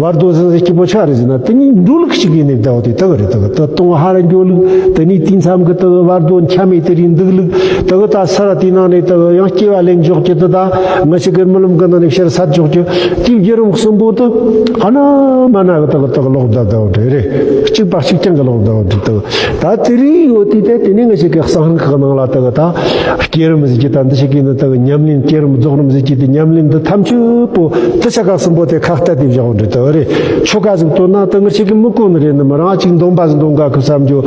བར་དོ་ཟིན་ཟིན་སྐྱིད་པོ་ཆ་རེད་ཟེར་ན། དེ་གཉིས་འགྲོ་ལུགས་གཅིག་ཡིན་ནི་ད་བོ་དེ་དག་རེད། དག་དེ་གཏོང་ཧ་ར་འགྱོ་ལུགས། དེ་ནས་དེ་མཚམས་གི་དག་བར་དོ་འཁྱམ་མེད་དེ་རིགས་འདུག་ལུགས། དག་ད་ས་ར་དེའི་ནང་ནས་དག་ཡང་སྐྱེ་བ་ལེན་འཇོག་རྒྱུ་དེ་ད་ང་ཆོ་གི་རྨི་ལམ་གི་ནང་ནས་ཕྱིར་སད་འཇོག་རྒྱུ་དེའི་བརྒྱུད་རིམ་གསུམ་པོ་དེ་ཨ་ན་མ་ན་གི་དག་དག་ལོག་ད་ད་བོ་དེ་རེད། གཅིག་པ་གཅིག་རྐྱང་གི་ལོག་ད་བོ་དེ་དག་ད་དེ་རིགས་ཡོད་དུས་དེ་དེ་ནས་ང་ཞིག་གི་གསང་སྔགས་ཁག་ནང་ལ་དེ་གི་ད་བསྐྱེད་རིམ་ཟེར་གྱི་ད་འདི་ཞིག་གི་ནི་དེ་གི་ཉམས་ལེན། བསྐྱེད་རིམ་རྫོགས་རིམ་ཟེར་གྱི་དེ་ཉམས་ལེན་འདི་ཐམས་ཅད་པོ་དེ་ཆ་ག་གསུམ་པོ་དེ་ཁ་གཏད་དེ་བཞག་འོང་འདྲི་དེ་གི་རེད། ཆོ་ག་ཟིག་བཏོན་ན་དེ་ང་ཞིག་གི་མི་གོ་ནི་རེད་ནི་མ། རང་ཅིག་འདོན་པ་ཟིག་འདོན་ག་གི་བསམ་རྒྱུ་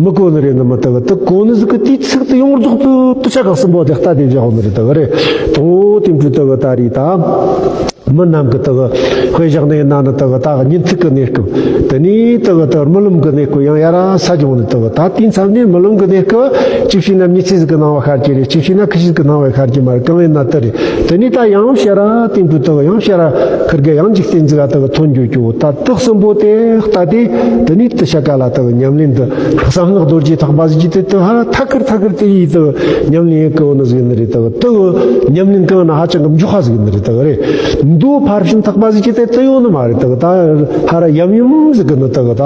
མི་གོ་ནི་རེད་ནི་མ། དེ་གི་དེ་གོ་ནི་ཟིག་གི་དེའི་ཚིག་དེ་ཡོངས་རྫོགས་པོ་དེ་ཆ་ག་གསུམ་པོ་དེ་ཁ་གཏད་དེ་བཞག་འོང་ནི་རེད་དེ་གི་རེད། དང་པོ་དེ་འདྲ་དེ་གི་ད་རེད་ད། མི་རྣམས་ཀྱི་དག་དཔེ་བཞག་ནས་ན་ནི་དག་ད་ཉིན་ཐིག་གི་གནས་སྐབས། དེ་ནས་དག་དག་རྨི་ལམ་གྱི་གནས་སྐབས་ཡང་ཡར་ས་སྦྱོང་ནས་དག་ད་དེའི་མཚམས་ནས་རྨི་ལམ་གྱི་གནས་སྐབས་གཅིག་བྱས་ན་མྱི་ཚེ་ཟིག་གི་སྣང་བ་ཤར་གྱི་རེད། གཅིག་བྱས་ན་ཁུ་བྱུག་གི་སྣང་བ་ཤར་གྱི་མ་རེད། གང་ཡིན་ན་དེ་རེད། དེ་ནས་ད་ཡང་ཕྱིར་ར་དེ་འདྲ་དག་ཡང་ཕྱིར་ར་ཁིར་གེ་ཡང་འཇིག་རྟེན་ཟིག་ག་དག་ཐོན་རྒྱུ་ཀྱོ། ད་དག་གསུམ་པོ་དེ་ལྟ་དེ་དེ་ནས་དེ་ཤ་ཀ་ལ་དག་ཉམས་ལེན་དུ་གསང་སྔགས་རྡོ་རྗེ་ཐེག་པ་ཟིག་གི་དེ་དེ་ཧ་ཐ་ཁིར་ཐ་ཁིར་དེ་ཡིས་དག་ཉམས་ལེན་ཡེད་གོ་ནི་ཟིག་ནི་རེད། དག་དག་ཉམས་ལེན་གང་ན་ཧ་ཅང་གི་མགྱོགས་ཁ་ཟིག་ནི་རེད། དག་རེད། མདོ་ཕར་ཕྱིན་ཐེག་པ་ཟིག་གི་དེ་དེ་ཡོད་ནི་མ་རེད། དག་ད་ཧ་ར་ཡམ་ཡོམ་ཟིག་གི་ནི་དག་ད་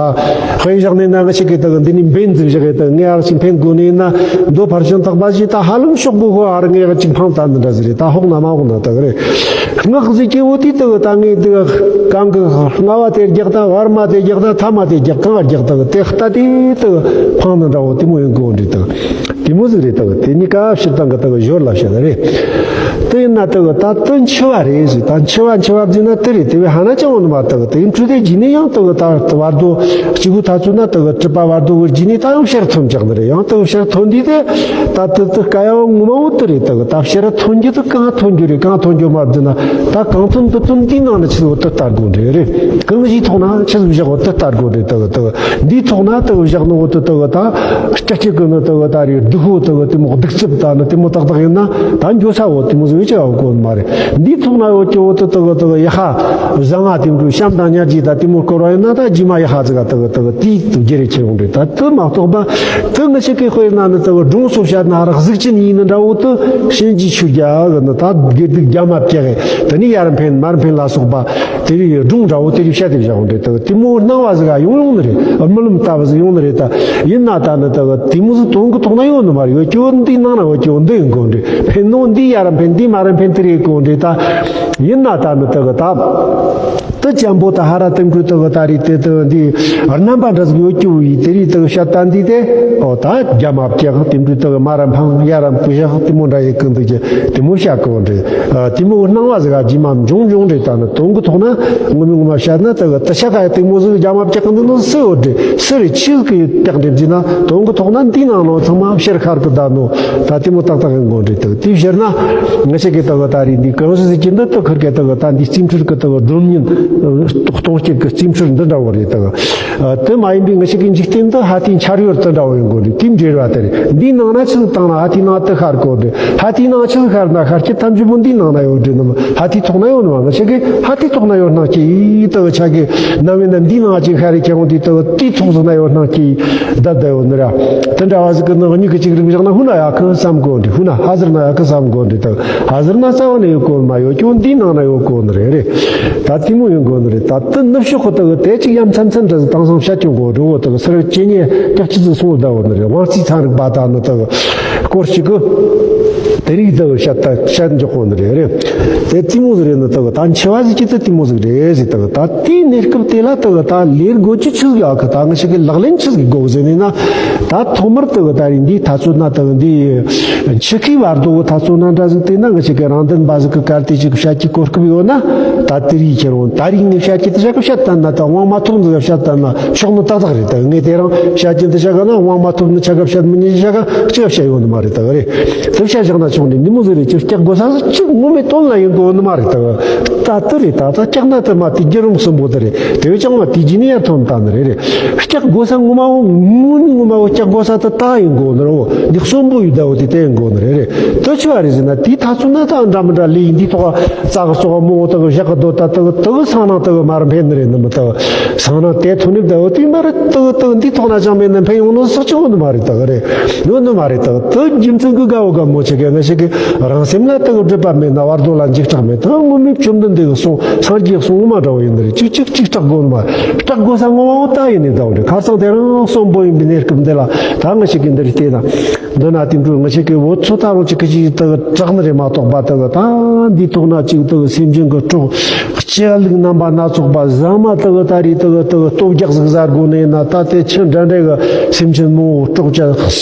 དཔེ་བཞག་ནས་ན་ང་ཞིག་གི་དག་འདི་ནས་འབེན་ཟིག་བཞག་གི་དག་ངས་ཨར་ཞིག་འཕེན་དགོས་ནི་ཡིན་ན། མདོ་ཕར་ཕྱིན་ཐེག་པ་ཟིག་ད་ཧ་ལམ་ཤོག་གུ་ཧོ་ཨར་ངས་ཅིག་འཕངས་ད་འདི་འདྲ་ཟིག་རེད། ད་ཧོག་ན་མ་ཧོག་ན་དག་རེད། སྔགས་ཟིག་གི་འོ་དེ་དག་ད་ངས་དག་གང་གི་ལྔ་བ་དེ་རྒྱག་ད་བར་མ་དེ་རྒྱག་ད་ཐ་མ་དེ་རྒྱག་གང་རྒྱག་དག་དེ་ལྟ་དེ་དག་འཕངས་ནི་འདྲ་བོ་དེ་མོ་ཡིན་གོ་འདྲི་དག་དེ་མོ་ཟིག་རེད། དག་དེ་གཉིས་ཀ་སྤྱིར་བཏང་གི་དག་ཞོར་ལ་བཤད་ན་རེད། དེ་ཡིན་ན་དག་ད་དེ་འཆི་བ་རེད་ཟེར། ད་འཆི་བ་འཆི་བ་བརྫིས་ན་དེ་རེད། དེ་བས་ཧ་ན་ཅང་འོ་ནི་མ། དག་དེ་འཕྲོས་དེ་རྗེས་ནས་ཡང་དག་ད་བར་དོ་གཅིག་པུ་ཐ་ཚོད་ན་དག་གྲུབ་པ་བར་དོ་བར་རྗེས་ནས་ད་ཡང་ཕྱིར་ཐོན་ཀྱག་ནི་རེད། ཡང་དག་ཕྱིར་ཐོན་དུས་དེ་ད་དེ་དེ་དཀའ་ཡང་ངོ་མ་འོ་དེ་རེད། དག་ད་ཕྱིར་ཐོན་རྒྱུ་དེ་གང་ཐོན་རྒྱུ་རེད། གང་ཐོན་རྒྱུ་མ་བརྫིས་ན་ད་གང་ཐོན་དེ་ཐོན་འདིའི་ནང་ནས་ཆི་འོ་དེ་ལྟ་དགོས་རེད། རེད། གང་ཞིག་ཐོག་ན་ཆི་ཟིག་བཞག་འོ་དེ་ལྟ་དགོས་རེད། དག་དག་འདིའི་ཐོག་ན་དག་བཞག་ནོ་འོ་དེ་དག་ད་སྐྱ་སྐྱི་གི་ནི་དག་ད་རེད། སྡུག་པོ་དག་དེ་མོ་སྡུག་རྩུབ་ད་ནི་དེ་མོ་ཏག་ཏག་ཡིན་ན་ད་འགྱོ་ས་འོ་དེ་མོ་ཟིག་ཡོད་ཀྱི་འོ་གོ་མ་རེད། འདིའི་ཐོག་ན་ཡོད་ཀྱི་འོ་དེ་དག་དག་ཡ་ཧ་བཟང་ང་དེ་འདྲ་བྱམས་དང་སྙིང་རྗེ་ད་དེ་མོ་སྐོར་བ་ཡིན་ན་ད་རྗེས་མ་ཡ་ཧ་ཟིག་ག་དག་དག་དེའི་དུ་རྒྱུ་རེ་ཆེ་འོང་རེད། ད་དེ་མ་གཏོགས་པ་དེ་ང་ཞིག་གི་དཔེར་ན་ནི་དག་སྒྲུང་སོགས་བཤད་ན་ར་གཟུགས་ཅན་ཡིན་ནི་འདྲ་བོ་དེ་གཤིན་རྗེ་ཆོས་རྒྱལ་གི་ནི་ད་དགེ་སྡིག་རྒྱ་མ་བཀྱག་གི་དེ་ནི་ཡར་འཕེན་མར་འཕེན་ལ་སོགས་པ། དེ་རིགས་སྒྲུང་འདྲ་བོ་དེ་རིགས་བཤད་དེ་བཞག་འོང་རེད། དེ་དེ་མོ་སྣང་བ་ཟིག་ག་ཡོང་ཡོང་ནི་རེད། རྨི་ལམ་ལྟ་བུ་ཟིག་ཡོང་ནི་རེད། ད་ཡིན་ན་ད་ནི་དེ་དེ་མོ་ཟིག་དོན་གི་ཐོག་ན་ཡོད་ནི་མ་རེད། ཡོད་ཀྱི་འོ་འདི་ནང་ན་ཡོད་ཀྱི་འོ་འདི་ཡིན་དགོས་རེད། འཕེན་ནོ་འདི་ཡར་འཕེན་འདི་མར་འཕེན་དེ་རེད་དགོས་རེད། ད་ཡིན་ན་ད་ནི་དེ་གི་ད་དེ་ཅན་པོ་ད་ཧ་ར་དེ་འདྲ་དེ་གི་ད་རེད། དེ་དེ་འདི་རྣམ་པ་འདྲ་ཟིག་ཡོད་ཀྱི་འོ་ཡི་དེ་རིགས་དེ་གི་བཤད་ད་འདི་དེ་ཨོ་ད་རྒྱ་མ་བཀྱག་དེ་འདྲ་དེ་གི་མར་འཕང་ཡར་བཞག་དེ་མོ་འདྲ་ཡི་གི་འདུག་གི་དེ་མོ་བཤད་གི་འོ་རེད། དེ་མོ་སྣང་བ་ཟིག་ག་རྗེས་མ་འབྱུང་འབྱུང་རེད། ད་ནི་དོན་གི་ཐོག་ན་ངོ་མ་ངོ་མ་བཤད་ན་དེ་གི་དེ་ཤ་ཀ་ཡ་དེ་མོ་ཟིག་རྒྱ་མ་བཀྱག་གི་འདུག་ནི་སུ་ཡོད་རེད། སུ་རེད། ཆི་གི་བཀྱག་འདྲེ་བརྫིས་ན་དོན་གི་ཐོག་ན་འདིའི་ནང་ནོ་ཚང་མ་ཕྱིར་ཤར་གི་ད་ནོ་ད་དེ་མོ་ཏག་ཏག་ཡིན་དགོས་རེད། དེ་དེ་ཕྱིར་ན་ང་ཞིག་གི་དེ་གི་ད་རེད། འདི་གང་ཟིག་ཟིག་གི་འདི་དེ་ཁིར་གི་དེ་གི་ད་འདི་རྩིས་འཕྲུལ་གི་དེ་གི་སྒྲོམ་ཉིན་གཏོང་སྤྱད་གི་རྩིས་འཕྲུལ་འདི་འདྲ་བོ་རེད། དེ་གི་དེ་མ་ཡིན་པའི་ང་ཞིག་གི་འཇིག་རྟེན་འདི་ཧ་དེའི་འཆར་ཡོལ་དེ་འདྲ་བོ་ཡིན་དགོས་རེད། དེའི་འབྲེལ་བ་དེ་རེད། འདིའི་ནང་ན་ཆི་ཟིག་བཏང་ན་ཧ་དེའི་ནང་དེ་ཤར་གོ་རེད། ཧ་དེའི་ནང་ཆི་ཟིག་ཤར་ན་ཤར་གྱི་ཐམས་ཅད་པོ་འདིའི་ནང་ན་ཡོད་རེད། ནམ་ཧ་དེའི་ཐོག་ན་ཡོད་ནམ་ང་ཞིག་གི་ཧ་དེའི་ཐོག་ན་ཡོད་སྣང་སྐྱེ་ཡི་དེ་གི་ཆ་གི་ནམ་ཡིན་ན་འདིའི་ནང་ཅིག་ཤར་རེ་ཁྱེད་འོང་དུས་དེ་གི་དེའི་ཐོག་ཟིག་ན་ཡོད་སྣང་སྐྱེ་ཡི་བསྡད་བསྡད་ཡོད་ནི་ར། དེ་འདྲ་བ་ཟིག་གི་ནང་མྱིག་གི་ཅིག་རིག་བཞག་ན་ཧུ་ན་ཡག་གི་བསམ་གོ་རེད། ཧུ་ན་ཧ་ཟེར་ན་ཡག་གི་བསམ་གོ་རེད། དེ་གི་ཧ་ཟེར་ན་རྩ་བ་ནས་ཡོད་གོ་མ་ཡོད་ཀྱང་འདིའི་ནང་ན་ཡོད་གོ་ནི་རེད། རེད། ད་དེ་མོ་ཡོང་དགོས་ནི་རེད། ད་དེ་ནུབ་ཕྱོགས་ཁོ་ད་གི་དེ་ཅིག་ཡ་མཚན་མཚན་འདྲ་ཟིག་དེང་སང་བཤད་ཀྱང་གོ་རི་བོ་ད་གི་སེར་བྱེད་ཉེ་ཀྱག་ཅི་ཟིག་སོང་བསྡད་ཡོད་ནི་རེད། དབང་རྩའི་ཚན་རིག་པ་ད་ནི་ད་གི་སྐོར་ཞིག་གི་དེ་རིགས་ད་གི་བཤད་ད་བཤད་འཇོག་གོ་ནི་རེད། རེད། དེ་དེ་མོ་ཟིག་རེད་ནི་ད་གི་ད་འཆི་བ་ཟིག་ཅི་ད་དེ་མོ་ཟིག་རེད་ཟིག་ད་གི་ད་དེའི་གནས་སྐབས་དེ་ལ་ད་གི་ད་ལས་དགོས་ཀྱི་ཆི་ཟིག་ཡོད་གི་ད་ང་ཞིག་གི་ལག་ལེན་ཆི་ཟིག་དགོས་ཟེར་ནས་ན། ད་ཐོག་མར་ད་གི་ད་རིང་འདིའི་ཐ་ཚོད་ན་ད་གི་འདི་འཆི་ཁའི་བར་དོ་གི་ཐ་ཚོད་ན་འདྲ་ཟིག་དེ་ན་ང་ཞིག་གི་རང་དོན་པ་ཟིག་གི་གལ་ཏེ་ཅིག་བཤད་ཀྱི་གོ་སྐབས་ཡོད་ན། ད་དེ་རིགས་ཁྱེར་འོང་ད་རིགས་ངས་བཤད་ཀྱི་དེ་བྱ་གི་བཤད་ལྟ་ན་ད་དབང་མ་ཐོབ་འདི་ག་བཤད་ལྟ་ན་ཆོག་ནི་ཏག་ཏག་རེད། ད་ངས་དེ་རིང་བཤད་ཀྱི་འདི་བྱ་ག་ན་དབང་མ་ཐོབ་ནི་ཆ་ག་བཤད་མི་ཉན་བྱ་ག་ཅི་ག་བཤད་ཡོད་ནི་མ་རེད། ད་ག་རེད་དེ་བཤད་བཞག་ན་ཆོག་ནི་འདི་མོ་ཟིག་རེད། ཅི་སྐྱག་དགོས་ས་ཟིག་ཅི་ངོ་མའི་དོན་ལ་ཡིན་དགོས་ནི་མ་རེད། ད་ག་ད་དེ་རེད། ད་ད་སྐྱག་ན་དེ་མ་དེ་བརྒྱུད་རིམ་གསུམ་པོ་དེ་རེད། དེ་བས་ཀྱང་མ་དེ་རྗེས་ནས་ཡར་ཐོན་ད་ནི་རེད། རེད། སྐྱག་དགོས་ས་ངོ་མ་བོ་ངོ་མ་ངོ་མ་བོ་སྐྱག་དགོས་ས་ད་ད་ཡིན་དགོས་ནི་རེད། འོ་འདི་གསོན་པོ་ཡོད་ད་བོ་དེ་ད་ཡིན་དགོས་ནི་རེད། རེད། དེ་ཆི་བ་རེད་ཟེར་ན་དེའི་ཐ་ཚོད་ན་ད་འདྲ་མི་འདྲ་ལས་ཡིན་འདིའི་ཐོག་རྩ་གི་ཙོག་མོ་ད་གི་བཞག་གི་སྡོད་ད་ད་གི་ད་གི་སང་ན་ད་གི་མར་འཕེན་ནི་རེད། ནི་མི་ད་གི་སང་ན་དེ་ཐོན་ནི་ད་བོ་དེ་མ་རེད། ད་གི་ད་གི་འདིའི་ཐོག་ན་ཅང་མེད་ནི་འཕེན་ཡོང་ནི་སོགས་ཅི་ཡོད་ནི་མ་རེད། ད་གི་རེད། ཡོད་ནི་མ་རེད། ད་གི་ད་རྒྱུ་མཚན་གི་དགའ་བོ་དགའ་མོ་ཆེ་གི་ང་ཞིག་གི་རང་སེམས་ལ་ད་གི་སྒྲིབ་པ་མེད་ན་བར་དོ་ལ་འཇིགས་སྐྲག་མེད། ད་གི་ངོ་མའི་བཅོམ་ལྡན་འདས་གི་གསུང་སངས་རྒྱས་གསུང་ངོ་མ་འདྲ་བོ་ཡིན་ནི་རེད། ཅིག་ཅིག་སྐྲག་དགོས་ནི་མ་རེད། སྐྲག་དགོས་ས་ངོ་མ་བོ་ད་ཡིན་ནི་ད་བོ་རེད། ཁ་སང་དེ་རིང་གསོན་པོ་ཡིན་པའི་གནས་སྐབས་འདི་ལ་ད་ང་ཞིག་གི་འདི་རེད་བལྟས་ན། འདི་ན་དེ་འདྲ་ང་ཞིག་གི་བོད་ཚོ་ད་རུང་ཅིག་གི་ཅིག་ད་གི་སྐྲག་ནི་རེད་མ་གཏོགས་པ་ད་གི་ད་འདིའི་ཐོག་ན་ཅིག་ད་གི་སེམས་ཅན་གི་སྲོག་ཅི་ལུགས་རྣམ་པ་སྣ་ཚོགས་པ་ཟ་མ་དག་ད་རེས་དག་དག་སྟོབས་རྒྱག་ཟིག་ཟ་དགོས་ནས་ན། ད་དེ་ཆི་འདྲ་འདྲ་གི་སེམས་ཅན་མང་བོ་སྲོག་བཅད།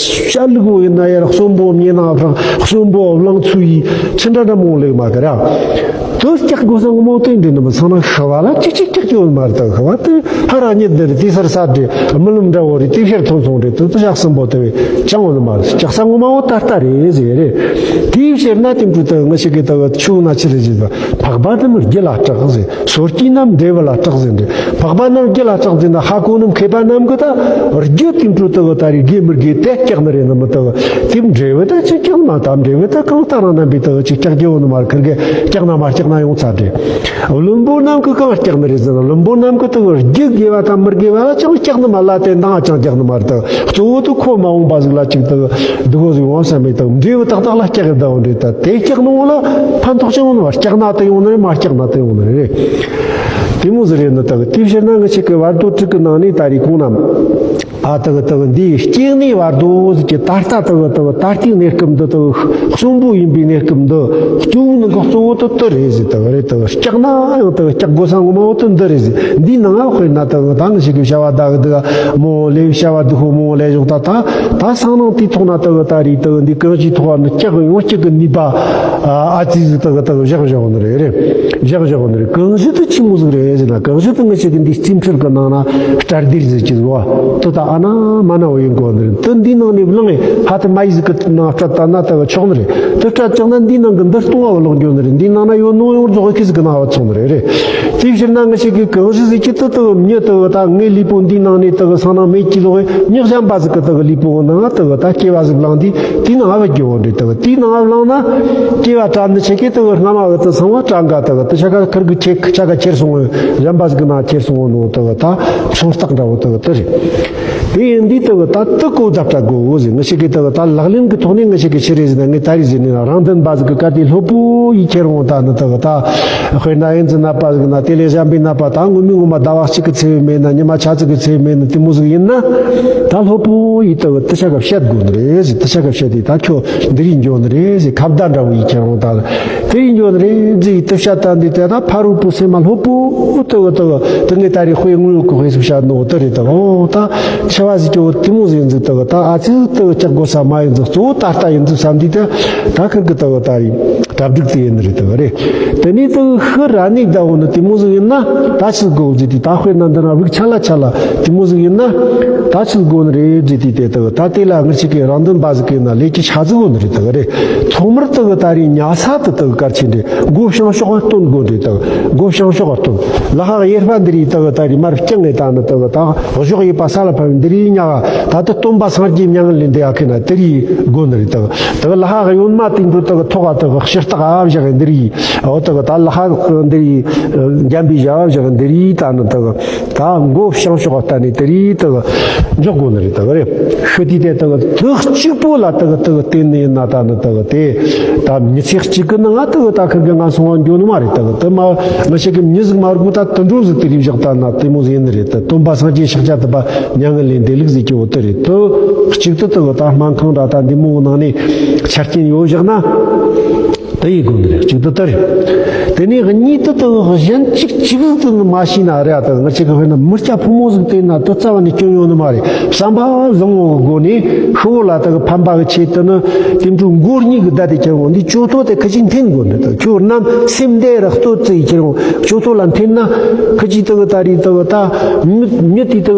ཅི་ལུགས་བོ་ཡིན་ན་ཡར་གསོན་པོ་མྱེ་ནང་བསྲང་། གསོན་པོ་གླང་ཚུགས་ཡིས་ཆི་འདྲ་འདྲ་མང་བོ་ལེགས་མ་གི་ར། དེ་སྐྲག་དགོས་ས་ངོ་མ་དེ་འདྲ་ནི་མི་ཚང་ན། ཤི་བ་ལ་ཅིག་ཅིག་སྐྲག་རྒྱུ་ཡོད་མ་རེད། ད་ཤི་བ་དེ་ཧ་ར་ཉིད་འདི་རེད། དེ་སར་ས་འདྲ་རྨི་ལམ་འདྲ་བོ་རེད། དེ་ཕྱིར་ཐོན་སོང་རེད། དེ་དེ་ཞག་གསུམ་པོ་དེ་བས་ཅང་ཡོད་མ་རེད། སྐྲག་ས་ངོ་མ་བོ་ད་ལྟ་རེད་ཟེར་རེད། དེའི་ཕྱིར་ན་དེ་འཕྲོ་དེ་ངི་ཞིག་གིས་ད་ཆུ་ན་ཆི་རེད་ཟེར། འཕགས་པ་རྣམས་རྒྱུ་ལ་སྐྲག་ཟེར། སོ་སྐྱེས་རྣམས་འབྲས་བུ་ལ་སྐྲག་ཟེར་འདྲ། འཕགས་པ་རྣམས་རྒྱུ་ལ་སྐྲག་ཟེར་ན། ཧ་གོ་ནི་མཁས་པ་རྣམས་གི་ད་རྒྱུ་དེ་འཕྲོ་དེ་གི་ད་རེས་དགེ་མི་དགེ་དེ་སྐྲག་ནི་རེད་ནི་མི་དེ་གི། དེ་འབྲས་བུ་ད་ཅི་སྐྲག་ན། ད་འབྲས་བུ་ད་གང་ལྟར་རང་རྣམ་པའི་དེ་གི་ཅིག་སྐྲག་རྒྱུ་ཡོད་ནི་མ་རེད། ཁིར་གི་སྐྲག་ན་མ་སྐྲག་ན་ཡོང་ཚར་འདྲ། བླུན་པོ་རྣམས་གི་གང་སྐྲག་ནི་རེད་ཟེར་ན། བླུན་པོ་རྣམས་གི་དེ་གི་རྒྱུ་དགེ་བ་དང་མི་དགེ་བ་ལ་ཅང་སྐྲག་ནི་མ་ལ་དེ་འདང་ཅང་རྒྱག་ནི་མ་རེད། ད་གཙོ་བོ་དེ་ཁོ་མ་འོངས་པ་ཟིག་ལ་ཅིག་ད་སྡུག་གོ་ཟིག་འོང་བསམ་མེད། ད་འབྲས་བུ་ཏག་ཏག་ལ་སྐྲག་གི་ད་འོང་འདྲ། ད་དེ་སྐྲག་ནི་འོང་ལ་ཕན་ཐོགས་ཅང་ཡོང་ནི་མ་རེད། སྐྲག་ན་དེ་ཡོང་ནི་རེད། མ་སྐྲག་ན་དེ་ཡོང་ནི་རེད། དེ་མོ་ཟིག་རེད་ནི། ད་དེའི་ཕྱིར་ན་ངི་ཞིག་གི་བར་དོ་དྲུག་གི་ནང་ནས་ད་རེས་གོང་ན། ཨ་ད་གི་ད་གི་འདིའི་སྐྱེ་གནས་བར་དོ་ཟིག་གི་ད་ལྟ་ད་གི་ད་གི་ད་ལྟའི་གནས་སྐབས་འདི་ད་གི་གསོན་པོ་ཡིན་པའི་གནས་སྐབས་འདི་གཙོ་བོ་ནི་གི་གཙོ་བོ་དེ་དེ་རེད་ཟེར། ད་གི་རེད། ད་གི་སྐྲག་ན་ཡང་ད་གི་སྐྲག་དགོས་ས་ངོ་མ་བོ་དེ་འདི་རེད་ཟེར། འདིའི་ནང་ང་དཔེར་ན་ད་གི་ད་ངི་ཞིག་གི་བྱ་བ་ད་གི་ད་གི་མོ་ལས་བྱ་བ་སྡུག་པོ་མོ་ལས་བཞག་ད་ད་ད་སང་ནང་དེའི་ཐོག་ན་ད་གི་ད་རེད། ད་གི་འདི་གང་ཞིག་ཐོག་ནི་སྐྲག་ཡོང་སྐྲག་གི་ནུས་པ་ཨ་ཙི་ཟིག་ད་གི་ད་གི་བཞག་བཞག་ནི་རེད། རེད། བཞག་བཞག་ནི་རེད། གང་ཞིག་ཏུ་ཆི་མོ་ཟིག་རེད་ཟེར་ན། གང་ཞིག་ཏུ་ངི་ཞིག་གི་འདི་རྩིས་འཕྲུལ་གི་ནང་ན་སྤྲར་ལྡིར་ཟེར་གྱི་བ་དེ་ད་ཨ་ན་མ་ན་བོ་ཡིན་དགོས་ནི་རེད། དེ་འདིའི་ནང་ནས་བླངས་ནས་ཧ་དེ་མ་ཡི་ཟིག་གི་ནང་སྤྲད་ད་ན་ད་གི་ཆོག་ནི་རེད། དེ་སྤྲད་ཀྱང་ན་འདིའི་ནང་གི་འདི་སྟོང་བ་བླངས་རྒྱུ་ནི་རེད། འདིའི་ནང་ན་ཡོད་ནོ་ཡོད་རྫོགས་ཁི་ཟིག་གི་ནང་བ་ཚོང་ནི་རེད། རེད། དེའི་ཕྱིར་ན་ངི་ཞིག་གི་གང་ཞིག་ཟིག་གི་དེ་ད་མྱི་དེ་ད་ངའི་ལུས་པོ་འདིའི་ནང་ནས་ད་གི་སང་ནང་མེད་ཀྱི་ལོག་གི་མྱི་གཞན་པ་ཟིག་གི་ད་གི་ལུས་པོ་ནང་ད་གི་ད་སྐྱེ་བ་ཟིག་བླངས་དུས་དེའི་ནང་བ་རྒྱུ་བོ་འདྲ། ད་གི་དེའི་ནང་བ་བླངས་ན་སྐྱེ་བ་སྤྲད་ནི་ཆེ་གི་ད་གི་སྔ་མ་གི་ད་ཚང་བ་སྤྲད་འགའ། ད་གི་དེ་ཆ་ག་ཁིར་གི་ཁྱེར་ཆ་ག་ཁྱེར་སོང་བོ་གཞན་པ་ཟིག་གི་ནང་ཁྱེར་སོང་བོ་ནོ་ད་གི་ད་ཚོང་རྟགས་འདྲ་བོ་ད་གི་དེ་རེད། དེ་ཡིན་དུས་ད་གི་ད་དེ་གོ་ད་སྤྲད་དགོས་བོ་ཟིག་ངི་ཞིག་གི་ད་གི་ད་ལག་ལེན་གི་ཐོག་ནས་ངི་ཞིག་གི་ཆི་རེད་ཟེར་ན། ངས་ད་རེས་ཟེར་ནས་རང་དོན་པ་ཟིག་གི་གལ་ཏེ་སློབ་བུ་ཡིས་ཁྱེར་འོང་ད་ནི་ད་གི་ད་དཔེར་ན་ཨེ་ཙི་ནད་པ་ཟིག་ན། དེ་ལས་གཞན་པའི་ནད་པ་ད་ངོ་མའི་ངོ་མ་ཟླ་བ་གཅིག་གི་ཚེ་བའི་མེད་ན། ཉི་མ་ཆ་ཙིག་གི་ཚེ་བའི་མེད་ན། དེ་མོ་ཟིག་ཡིན་ན་ད་སློབ་བུ་ཡིས་ད་གི་དེ་ཆ་ག་བཤད་དགོས་ནི་རེད་ཟེར། དེ་ཆ་ག་བཤད་དེ་ད་ཁྱོད་འདི་རིགས་འགྱོ་ནི་རེད་ཟེར། ཁ་བརྡ་འདྲ་བོ་ཡིས་ཁྱེར་འོང་ད་དེ་རིགས་འགྱོ་ནི་རེད་ཟེར། དེ་བཤད་ད་འདི་དེ་ད་ཕ་རོལ་པོ་སེམས་མ་སློབ་བུ་ད་གི་ད་གི་དེ་ངས་ད་རེས་དཔེ་དངོས་ཡོད་གི་དཔེ་སུ་བཤད་ནོ་དེ་རེད། ད་འོ་ད་ཆེ་བ་ཟིག་ཁྱོད་དེ་མོ་ཟིག་ཡིན་ཟིག་ད་གི་ད་ཨ་ཙི་ད་གི་སྐྲག་དགོས་ས་མ་ཡིན་ཟིག་གཙོ་བོ་ད་ལྟ་ཡིན་ཟིག་བསམ་དུས་ད་ད་ཁིར་གི་ད་གི་ད་རེས། གྲ་སྒྲིག་དེ་ཡིན་ནི་རེད་ད་གི་རེད། དེ་ནས་ད་གི་ཤི་ར་ནི་ད་འོ་ནི་དེ་མོ་ཟིག་ཡིན་ན་ད་ཆི་དགོས་ཟེར་དུས། ད་དཔེར་ན་འདི་ན་དབུགས་ཆད་ལ་ཆད་ལ་དེ་མོ་ཟིག་ཡིན་ན་ད་ཆི་དགོས་ནི་རེད་ཟེར་དུས། དེ་ད་གི་ད་དེ་ལ་ངི་ཞིག་གི་རང་དོན་པ་ཟིག་གི་ན་ལས་ཀྱི་ཆ་ཟིག་ཡོད་ནི་རེད་ད་གི་རེད། ཐོག་མར་ད་གི་ད་རེས་ཉལ་ས་དེ་ད་གི་གལ་ཆེ་འདྲ། མགོ་བྱང་ཕྱོགས་ལ་སྟོན་དགོས་འདྲ། ད་གི་མགོ་བྱང་ཕྱོགས་ལ་སྟོན། ལ་ཧ་གཡས་པ་འདི་རིགས་ད་གི་ད་རེས་མར་བརྐྱངས་ནས་ད་ནི་ད་གི་ད་གཞོགས་གཡས་པ་ས་ལ་ཕབ་འདི་རིགས་ཉལ་ག། ད་ད་སྟོན་པ་སངས་རྒྱས་མྱ་ངན་ལས་འདས་ཡ་ཁེ་ན་དེ་རིགས་དགོས་ནི་རེད་ད་གི། ད་གི་ལ་ཧ་གཡོན་མ་དེ་འདྲ་ད་གི་ཐོག་ག་ད་གི་ཕྱི་ལྟག་ག་བཞག་གི་འདི་རིགས། འོ་ད་གི་ད་ལ་ཧ་འདི་རིགས་འཇམ་པའི་ཞབས་བཞག་གི་འདི་རིགས་ད་ནི་ད་གི་ད་མགོ་བྱང་ཕྱོགས་ག་ད་ནི་དེ་རིགས་ད་གི་འཇོག་དགོས་ནི་རེད་ད་གི་རེད། ཤི་དུས་དེ་ད་གི་དུས་གཅིག་པོ་ལ་ད་གི་ད་གི་བརྟེན་ནས་ཡིན་ན་ད་ནི་ད་གི་དེ་ད་མི་ཚེ་གཅིག་གི་ནང་ང་ད་གི་ད་ཁིར་གི་ང་སོང་བ་འགྱོ་ནི་མ་རེད། ད་གི་དེ་མ་ང་ཞིག་གི་མྱི་ཟིག་མ་རུ་གོ་ད་དུད་འགྲོ་ཟིག་དེ་རིགས་བཞག་ད་ན་དེ་མོ་ཟིག་ཡིན་ནི་རེད། ད་སྟོན་པ་སངས་རྒྱས་ཤཱཀྱ་ཐུབ་པ་མྱ་ངན་ལས་འདས་ལུགས་ཟིག་གི་འོ་དེ་རེད། དུས་གཅིག་ཏུ་ད་གི་ད་སྨན་ཁང་འདྲ་ད་འདི་མོ་ནང་ནས་ཆ་རྐྱེན་ཡོད་བཞག་ན། དེ་ཡི་དགོས་ནི་རེད། གཅིག་ཏུ་དེ་རེད། དེ་ནས་གཉིས་དུ་དུ་གཞན་གཅིག་གཅིག་ཏུ་མ་ཤེས་ན་རེད། ད་ང་གཅིག་གི་དཔེར་ན་མི་སྐྱ་ཕོ་མོ་ཟིག་བལྟས་ན་དུ་རྩ་བ་ནས་སྐྱོན་ཡོང་ནི་མ་རེད། བསམ་པ་བཟང་བོ་གི་སྒོ་ནས་ཤི་བོ་ལ་ད་གི་ཕན་པ་གི་ཆེད་དུ་ནི་དེ་འཕྲོ་མགོ་གཉིས་གི་བརྡ་དེ་ཁྱེར་འོང་འདི་ཅོ་ཐོ་དེ་ཁི་ཅིག་འཐེན་དགོས་ནི། ད་ཁྱོད་རྣམས་སེམས་འདི་ར་གཏོད་ཙི་ཡི་ཁྱེར་འོང་ཅོ་ཐོ་ལ་འཐེན་ན་ཁི་ཅིག་ད་གི་ད་རེད། ད་གི་ད་མི་མི་དེ་ད་གི་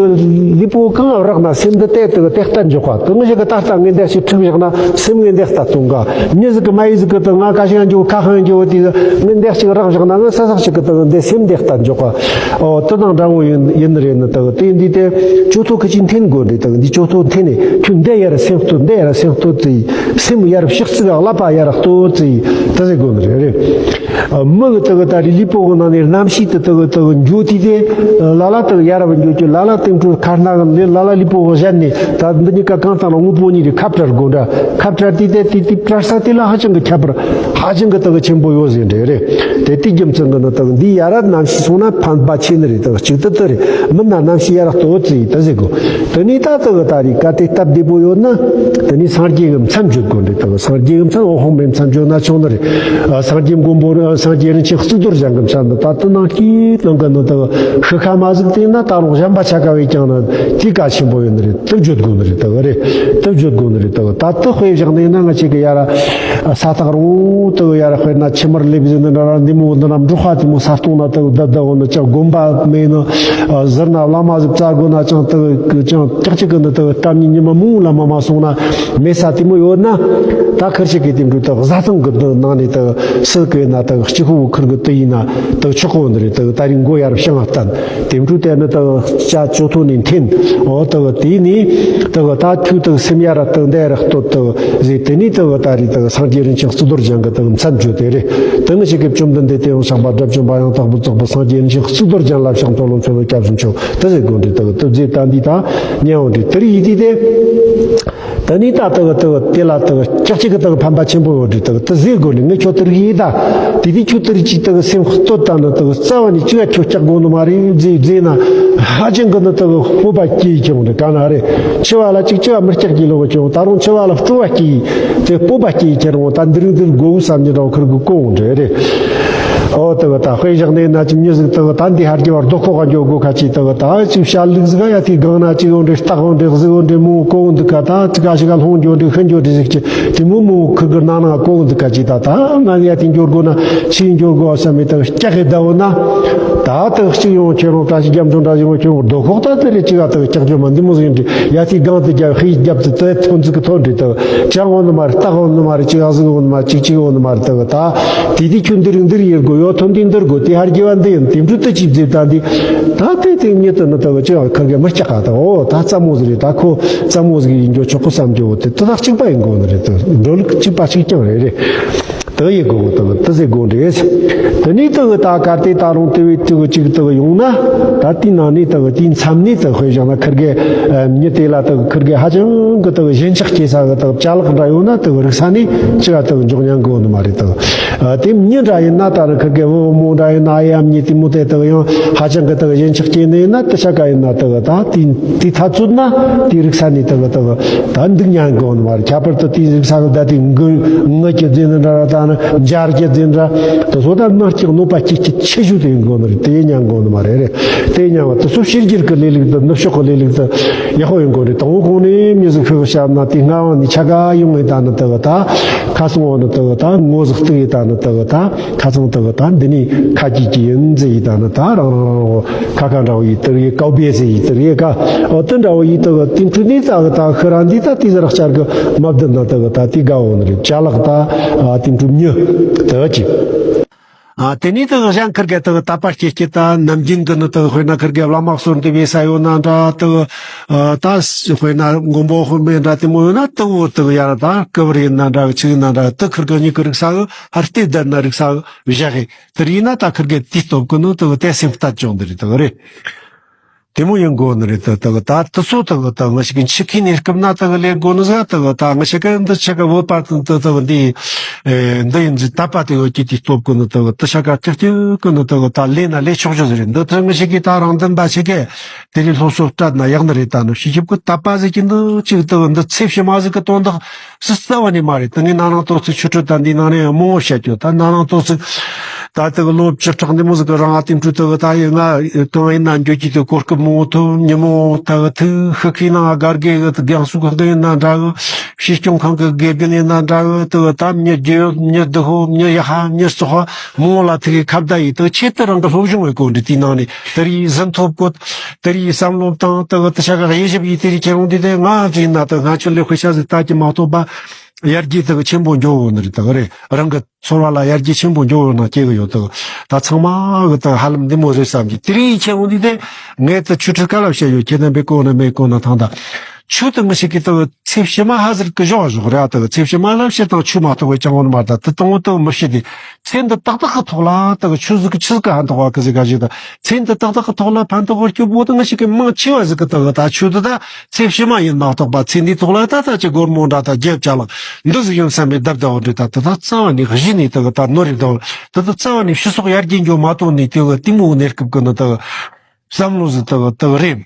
ལུས་པོ་གང་རག་ན་སེམས་འདི་དེ་ད་གི་དེ་ལྟར་འཇོག་པ། ད་ང་ཞིག་གི་ད་ལྟ་ངས་འདི་ཞིག་འཁྲིག་བཞག་ན་སེམས་ངས་འདི་ལྟ་གཏོང་ག། མྱི་ཟིག་གི་མ་ཡི་ཟིག་གི་ད་ང་ཀ་ཤི་ཡང་འགྱོ་ཁ་ཧང་འགྱོ་དེ་ངས་འདི་ཞིག་རག་བཞག་ན་ང་ས་ས་ཞིག་གི་ད་འདི་སེམས་འདི་ལྟ་འཇོག་ག། ཨོ་དེ་དང་འདྲ་བོ་ཡིན་ཡིན་ནི་རེད་ནི། ད་དེ་འདི་དེ་ཅོ་ཐོ་ཁི་ཅིག་འཐེན་དགོས་རེད། ད་འདི་ཅོ་ཐོ་འཐེན་ནས་ཁྱོད་འདི་ཡར་སེམས་གཏོད། འདི་ཡར་སེམས་གཏོད་ཙི། སེམས་ཡར་ཕྱག་ཙི། ཀླད་པ་ཡར་གཏོད་ཙི། དེ་ཟེར་དགོས་ནི་རེད། རེད། མི་གི་ད་གི་ད་རེད་ལུས་པོ་གི་ནང་ནས་རྣམ་ཤེས་དེ་ད་གི་ད་གི་འགྱོ་དུས་དེ་ལ་ལ་ད་གི་ཡར་བ་འགྱོ་གི། ལ་ལ་དེ་འཕྲོ་ཁ་སྣ་གི་ལ་ལ་ལུས་པོ་གི་གཞན་ནས་ད་འདི་གཉིས་ཀ་གང་ལྟར་ན་དངོས་པོ་གཉིས་རེད། ཁ་བྲལ་དགོས་འདྲ། ཁ་བྲལ་དུས་དེ་དེ་དེ་བྲལ་ས་དེ་ལ་ཧ་ཅང་གི་ཁྱད་པར་ཧ་ཅང་གི་ད་གི་ཆེན་པོ་ཡོད་ཟེར་འདྲ་རེད། དེ་དེ་རྒྱུ་མཚན་གི་ནི་ད་གི་འདི་ཡར་རྣམ་ཤེས་སོང་ན་ཕན་པ་ཆེ་ནི་རེད། ད་གི་གཅིག་ཏུ་དེ། མིན་ན་རྣམ་ཤེས་ཡར་གཏོད་ཅེས་ད་ཟེར་གོ། དེ་ནས་ད་དེ་གི་ད་རེས་གལ་ཏེ་སྟབས་བདེ་པོ་ཡོད་ན། དེ་ནས་སངས་རྒྱས་ཀྱི་མཚམས་བརྗོད་དགོས་རེད། དེ་གི་སངས་རྒྱས་ཀྱི་མཚམས་འོད་དཔག་མེད་མཚམས་བརྗོད་ན་ཆོག་ནི་རེད། ཨ། སངས་རྒྱས་མགོན་པོ་རེད། སངས་རྒྱས་རིན་ཆེན་གཙུག་ཏོར་ཅན་གྱི་མཚམས་ནི་ད་དེ་ནང་གི་ནང་གི་ནི་དེ་གི་ཤི་ཁ་མ་ཟིག་དེ་ན་ད་རུང་གཞན་པ་ཆ་ག་བས་ཀྱང་ནི་དེ་གལ་ཆེན་པོ་ཡོད་ནི་རེད། དེ་བརྗོད་དགོས་ནི་རེད། དེ་གི་རེད། དེ་བརྗོད་དགོས་ནི་རེད། དེ་གི་ད་དེ་དཔེ་བཞག་ནས་ན་ང་ཆེ་གི་ཡ་ར། ས་ཐག་རིང་པོ་དེ་གི་ཡ་ར་དཔེར་ན་ཕྱི་མར་སླེབས་ཟིན་ནི་འདྲ་ར་འདི་མོ་འདི་ན་འབྲོག་པ་དེ་མོ་ས་སྟོང་ན་དེ་གི་བསྡད་བསྡད་འོ་ནི་ཅང་དགོན་པ་མེད་ནི། ཟུར་ན་བླ་མ་ཟིག་བཙལ་དགོས་ན་ཅང་དེ་གི་ཅང་ཀྱག་ཀྱག་གི་ནི་དེ་གི་སྐབས་ནས་ཉི་མ་མང་བོ་བླ་མ་མ་སོང་ན་མེད་ས་དེ་མོ་ཡོད་ན། ད་ཁིར་ཆེ་གི་དེ་འདྲ་དེ་གི་བཟའ་ཚང་གི་འདི་ནང་ནས་དེ་གི་སུ་གི་ན་དེ་གི་གཅིག་པོ་ཁིར་གི་དེ་ཡིན་ན་དེ་གི་ཆོག་གོ་ནི་རེད། དེ་གི་ད་རིང་མགོ་ཡར་བཤང་བ་བསྟན། དེ་འཕྲོ་དེ་ནི་དེ་གི་ཅ་ཅོ་ཐོ་ནས་འཐེན། འོ་དེ་གི་དེ་ནས་དེ་གི་ད་ཁྱོད་དེ་གི་སེམས་ཡ་ར་དེ་གི་འདི་ར་གཏོད་དེ་གི་ཟེར། དེ་ནས་དེ་གི་ད་རེས་དེ་གི་སངས་རྒྱས་རིན་ཆེན་གཙུག་ཏོར་ཅན་གྱི་དེ་གི་མཚམས་བརྗོད་དེ་རེད། དེ་ནི་ཞིག་གི་བཅོམ་ལྡན་འདས་དེ་ཡང་ཞགས་པ་དགྲ་བཅོམ་པ་ཡང་དག་པར་རྫོགས་པའི་སངས་རྒྱས་རིན་ཆེན་གཙུག་ཏོར་ཅན་ལ་ཕྱག་འཚལ་ལོ་མཚོ་ལོ་སྐྱབས་སུ་མཆིའོ་དེ་ཟེར་དགོས་འདྲི། དེ་གི་དེ་ཟེར་ད་འདི་ད་ཉན་འོ་འདྲི་དེ་རིགས་ཡིན་དུས་དེ། དེ་ནས་ད་དེ་གི་དེ་གི་དེ་ལ་དེ་གི་ཀྱག་ཀྱག་གི་དེ་གི་ཕན་པ་ཆེན་པོ་ཡོད་འདྲི། དེ་གི་དེ་ཟེར་དགོས་ནི་ངས་ཁྱོད་དེ་རིགས་ཡིན་ད། དེ་དུས་ཁྱོད་དེ་རིགས་ཀྱིས་དེ་གི་སེམས་གཏོད་ད་ནི་དེ་གི་རྩ་བ་ནས་ཅི་ག་ཁྱོད་སྐྲག་དགོས་ནི་མ་རེད། ཟེར་ཟེར་ན་ཧ་ཅང་གི་ནི་དེ་གི་སྤོབས་པ་སྐྱེ་ཡི་ཁྱེད་འོང་འདྲི་ག་ན་རེད། འཆི་བ་ལ་ཅིག་ཅི་ག་མི་སྐྲག་གི་ལོ་གི་ཁྱེད་འོང་། ད་རུང་འཆི་བ་ལ་སྤྲོ་བ་སྐྱེ་ཡི་དེ་སྤོབས་པ་སྐྱེ་ཡི་ཁྱེད་འོང་། ད་འདི་རིགས་འདིར་དགོས་བསམ་གྱི་འདྲ་བོ་ཁིར་གི་གོ་འོང་འདྲི་རེད། ཨོ་དེ་གི་ད་དཔེ་བཞག་ནས་ན་ཅིག་མྱི་ཟིག་དེ་གི་ད་འདི་ཧར་གྱི་བར་རྡོ་ཁོག་ག་འགྱོ་དགོས་ཁ་ཅིག་དེ་གི་ད་ཅིག་བཤད་ལུགས་ཟིག་ག་ཡ་དེ་གང་ན་ཅིག་འོང་འདྲི་སྟག་འོང་འདྲི་གཟིག་འོང་འདྲི་མོ་གོ་འོང་འདུག་ག་ད་ཅིག་ག་ཞིག་ག་ལྷོང་འགྱོ་འདྲི་ཤི་འགྱོ་འདྲི་ཟིག་ཅིག་དེ་མོ་མོ་ཁིར་གི་ནང་ན་གོ་འོང་འདུག་ཁ་ཅིག་ད་ད་ང་ཡ་དེ་འགྱོ་དགོས་ན་ཕྱིར་འགྱོ་དགོས་བསམ་མེད་དེ་གི་སྐྲག་གི་བསྡད་འོ་ན། ད་དེ་གི་གཅིག་ཡོང་ཁྱེད་རང་བཀྲ་ཤིས་རྒྱ་མཚོ་འདྲ་ཞིག་ཡོང་ཁྱེད་རང་རྡོ་ཁོག་ད་དེ་རེད་ཅིག་ག་དེ་གི་སྐྲག་རྒྱུ་མ་འདི་མོ་ཟིག་འདྲི་ཡ་དེ་གང་དེ་རྒྱབ་ཧི་རྒྱབ་དེ་དེ་ཐོན་ཟིག་གི་ཐོན་འདྲི་དེ་གི་ཅང་འོང་ནི་མ་རེད། སྟག་འོང་ནི་མ་རེད། ཅིག་ག་གཟིག་འོང་ནི་མ་རེད། ཅིག་ཅིག་འོང་ནི་མ་རེད། དེ་གི་ད་དེ་དེ་ཁྱོད་འདི་རིགས་འདིར་ཡེར་དགོས་ཡོད་ཐོན་དེ་འདིར་དགོས་དེ་ཧར་གྱི་བ་འདི་ཡིན་དེ་འདྲུ་དེ་ཅིག་ཟེར་ད་འདི་ད་དེ་དེ་ཉིད་དུ་ནི་དེ་གི་ཅི་ཡང་ཁར་གི་མི་སྐྲག་ག་ད་འོ་ད་རྩ་མོ་ཟིག་རེད། ད་ཁོ་རྩ་མོ་ཟིག་ཡིན་རྒྱུ་ཆོག་གོ་བསམ་རྒྱུ་འོ་དེ་དེ་དག་གཅིག་པ་ཡིན་དགོས་ནི་རེད། དེ་འགྲོ་ལུགས་གཅིག་པ་གཅིག་རྐྱང་རེད་རེད། དེ་ཡི་གོ་དེ་དེ་ཟེ་གོ་འདྲེས། དེ་ནས་དེ་ད་གར་དེ་ད་རུང་དེ་བས་དེ་གཅིག་དེ་ཡོང་ན། ད་དེའི་ནང་ནས་དེ་དེའི་མཚམས་ནས་དེ་དཔེ་བཞག་ན་ཁིར་གེ་མྱི་དེ་ལ་དེ་ཁིར་གེ་ཧ་ཅང་གི་དེ་ཞེན་ཆགས་སྐྱེ་ས་གི་དེ་ཅ་ལག་འདྲ་ཡོད་ན་དེ་རིག་ས་ནས་ཅི་ག་དེ་འཇོག་ཉན་གོ་ནི་མ་རེད། དེ་དེ་མྱི་འདྲ་ཡིན་ན་ད་རུང་ཁིར་གེ་བུ་མོ་འདྲ་ཡིན་ན་ཨ་ཡ་མྱི་དེ་མོ་དེ་དེ་ཡང་ཧ་ཅང་གི་དེ་ཞེན་ཆགས་སྐྱེ་ནི་ཡིན་ན་དེ་ཤ་ཀ་ཡིན་ན་དེ་ད་དེ་དེ་ཐ་ཚུད་ན་དེ་རིག་ས་ནས་དེ་དེ། ད་འདུག་ཉན་དགོས་ནི་མ་རེད། ཁྱད་པར་དུ་དེའི་རིག་ས་གི་ད་དེ་ངུ་ངུ་སྐྱེ་རྫས་འདི་འདྲ་ར་ད་ནི་འཇར་སྐྱེ་རྫས་འདྲ་དེ་ཚོ་ད་ནང་སྐྱེ་གནོད་པ་སྐྱེ་ཁྱད་ཆེ་ཤོས་དེ་ཡིན་དགོས་ནི་རེད། དེ་ཉན་དགོས་ནི་མ་རེད་རེད། དེ་ཉན་བ་དེ་ཚོ་ཕྱི་རྒྱལ་གི་ལས་ལུགས་དེ་ནུབ་ཕྱོགས་གི་ལས་ལུགས་དེ་ཡག་པོ་ཡིན་དགོས་རེད། དང་པོ་གོང་ནས་མྱི་ཟིག་ཤི་གི་བཤད་ན་དེ་སྔ་བ་ནས་ཆ་ག་ཡོང་ངེ་ད་ནི་དེ་གི་ད་ཁ་སང་བ་ནི་དེ་གི་ད་ངོ་ཟིག་གཏུག་ཡེ་ད་ནི་དེ་གི་ད། ཁ་ཚང་དག་ད་འདི་ནི་ཁ་ཀྱི་ཀྱི་ཡིན་ཟེར་ཡི་ད་ནི་ད་རང་རང་རང་རོ་ཁ་ཁ་འདྲ་བོ་ཡི་དེར་ཡི་ཀའོ་བེ་ཟེར་ཡི་དེར་ཡི་ཀ་འོ་དེ་འདྲ་བོ་ཡི་དག་དེ་འཕྲུ་ནི་ད་གི་ད་ཤི་ར་འདི་ད་དེ་ཟེར་བཅར་གི་མ་བདུན་ན་དག་ད་དེ་དགའ་བོ་ནི་རེད། ཅ་ལག་ད་དེ་འཕྲུ་མྱི་དག་ཅི། ཨ་དེ་ནི་དག་གཞན་ཁིར་གེ་དག་དད་པ་སྐྱེ་སྐྱེ་ད་ནམ་རྒྱུན་གི་ནི་དག་དཔེར་ན་ཁིར་གེ་བླ་མ་གསོལ་འདེབས་ཡེ་ས་ཡོད་ན་འདྲ་དག་ད་དཔེར་ན་མགོན་པོ་དཔེ་མེད་འདྲ་དེ་མོ་ཡོད་ན་དག་འོ་དག་ཡ་ད་ཀི་བར་ཡིན་ན་འདྲ་གི་ཆི་ཡིན་ན་འདྲ་དག་ཁིར་གེ་གཉིས་ཀི་རིག་ས་གི་ཧར་ལྟེ་བསྡད་ན་རིག་ས་གི་བཞག་གི་དེར་ཡིན་ན་ད་ཁིར་གེ་དེའི་སྟོབས་ཀྱིས་ནི་དེ་གི་དེ་སེམས་གཏད་བཅོག་འདི་རེད། དེ་གི་རེད། དེ་མོ་ཡིན་དགོས་ནི་རེད། དེ་དེ་གི་ད་དེ་ཚོ་དེ་གི་ད་ང་ཞིག་གི་འཆི་ཁའི་གནས་སྐབས་ན་དེ་གི་ལས་དགོས་ནི་ཟིག་དེ་གི་ད་ང་ཞིག་གི་འདི་ཆེ་གི་བོད་པ་དེ་དེ་དེ་གི་འདི་འདི་ཡིན་ཟིག་དད་པ་དེ་གི་ཀྱི་དེའི་སྟོབས་ཀྱིས་ནི་དེ་གི་དེ་ཤ་ཀ་ཀྱག་ཀྱག་གི་ནི་དེ་གི་ད་ལས་ན་ལས་ཆོག་རྒྱུ་ཟིག་རེད། འདི་དེ་ང་ཞིག་གི་ད་རང་དོན་པ་ཞིག་གི་དེ་རིང་སློབ་གསོ་སྤྲད་ན་ཡག་ནི་རེད། ད་ནི་ཕྱི་ཞིབ་གི་དད་པ་ཟིག་གི་འདི་ཅིག་དེ་གི་འདི་ཚེ་ཕྱི་མ་ཟིག་གི་དོན་དག་སུ་རྩ་བ་ནས་མ་རེད། ད་ངས་ན་ནིང་ཏོག་ཙིག་ཆོས་ཁྲིད་ད་འདི་ནང་ནས་མང་བོ་བཤད་རྒྱུ། ད་ན་ནིང་ཏོག་ཙིག་ད་དེ་གི་ལོ་བཅུ་ཕྲག་འདི་མོ་ཟིག་གི་རིང་ཨ་དེ་འཕྲུལ་དེ་གི་ད་ཡིན་ང་གང་ཡིན་ན་འགྱོ་རྒྱུ་དེ་གོ་སྐབས་མང་བོ་ཐོབ། ཉིན་མོ་ད་གི་ཐུག་ཤི་ཁའི་ནང་སྒར་དགེ་གི་དེ་རྒན་གསོ་གི་འདི་ཡིན་ན་འདྲ་གི། སྲིད་སྐྱོང་ཁང་གི་དགེ་རྒན་ཡིན་ན་འདྲ་གི། དེ་གི་ད་མྱི་རྒྱུ་མྱི་བདུད་ཧོ་མྱི་ཡ་ཧ་མྱི་བཙོག་ཧ་མང་བོ་ལ་ཐུག་གི་ཁ་བརྡ་ཡིས་དེ་གི་ཆེད་དུ་རང་གི་སློབ་སྦྱོང་བའི་གོ་འདི་དེའི་ནང་ནས་དེ་རིགས་ཟིན་ཐོབ་གོ། དེ་རིགས་བསམ་བློ་བཏང་། དེ་གི་དེ་ཆ་ག་དབྱེ་ཞིབ་ཡིས་དེ་རིགས་ཁྱེད་རང་འདི་དེ་ང་ཟིན་ན་དེ་ང་ཆོ་ལས་དཔེ་ཆ་ཟིག་ལྟ་གི་མ་གཏོགས་པ་ཡར་རྒྱས་དེ་གི་ཆེན་པོ་འགྱོ་འོ་ནི་རེད། དེ་གི་རེད། རང་གི་ཚོར་བ་ལ་ཡར་རྒྱས་ཆེན་པོ་འགྱོ་འོ་ན་སྐྱེ་གི་ཡོད། དེ་གི་ད་ཚང་མ་གི་དེ་གི་ཧ་ལམ་འདི་མོ་རེད་བསམ་གི། དེ་རིགས་ཁྱེད་རང་འདི་དེ་ངས་དེ་ཆོས་ཁྲིད་ག་ལ་བཤད་ཡོད། ཁྱེད་རྣམ་པས་གོ་ན་མེད་གོ་ན་ཐང་ད་ཆོས་དེ་མི་ཤེས་གི། དེ་གི་ཚེ་ཕྱི་མ་ཧ་ཟེར་གི་བཞོག་བཞོག་རེད། དེ་གི་ཚེ་ཕྱི་མ་ལ་བཤད་དང་ཆོས་མ་གཏོགས་པའི་ཅང་འོ་ནི་མ་རེད། ད་དེ་དང་པོ་དེ་གི་མི་ཤེས་དེ། ཚེ་འདི་ཏག་ཏག་གི་ཐོག་ལ་ད་གི་ཆོས་ཟིག་གི་ཆི་ཟིག་གི་ཕན་ཐོགས་པ་གི་ཟིག་ག་ཞིག་ད། ཚེ་འདི་ཏག་ཏག་གི་ཐོག་ལ་ཕན་ཐོགས་པར་སྐྱོབ་པོ་ད་ང་ཞིག་གི་མང་ཆེ་བ་ཟིག་གི་ད་གི་ད་ཆོས་འདི་ད་ཚེ་ཕྱི་མ་ཡིན་མ་གཏོགས་པ་ཚེ་འདིའི་ཐོག་ལ་ད་ད་ཅི་སྒོར་མོ་འདྲ་ད་རྒྱབ་ཅ་ལག་འདི་ཟིག་ཡོད་བསམ་པའི་བརྡབ་ད་འོ་འདྲི་ད་ད་ད་རྩ་བ་ནས་གཞི་ནས་ད་གི་ད་ནོར་རེ་ད་འོ་ད་ད་རྩ་བ་ནས་སྤྱི་ཚོགས་ཡར་རྒྱས་འགྱོ་མ་གཏོང་ནས་དེ་གི་གཏིང་མོ་གནས་སྐབས་གི་ནི་ད་གི་བསམ་བློ་ཟིག་དག་དག་རེད།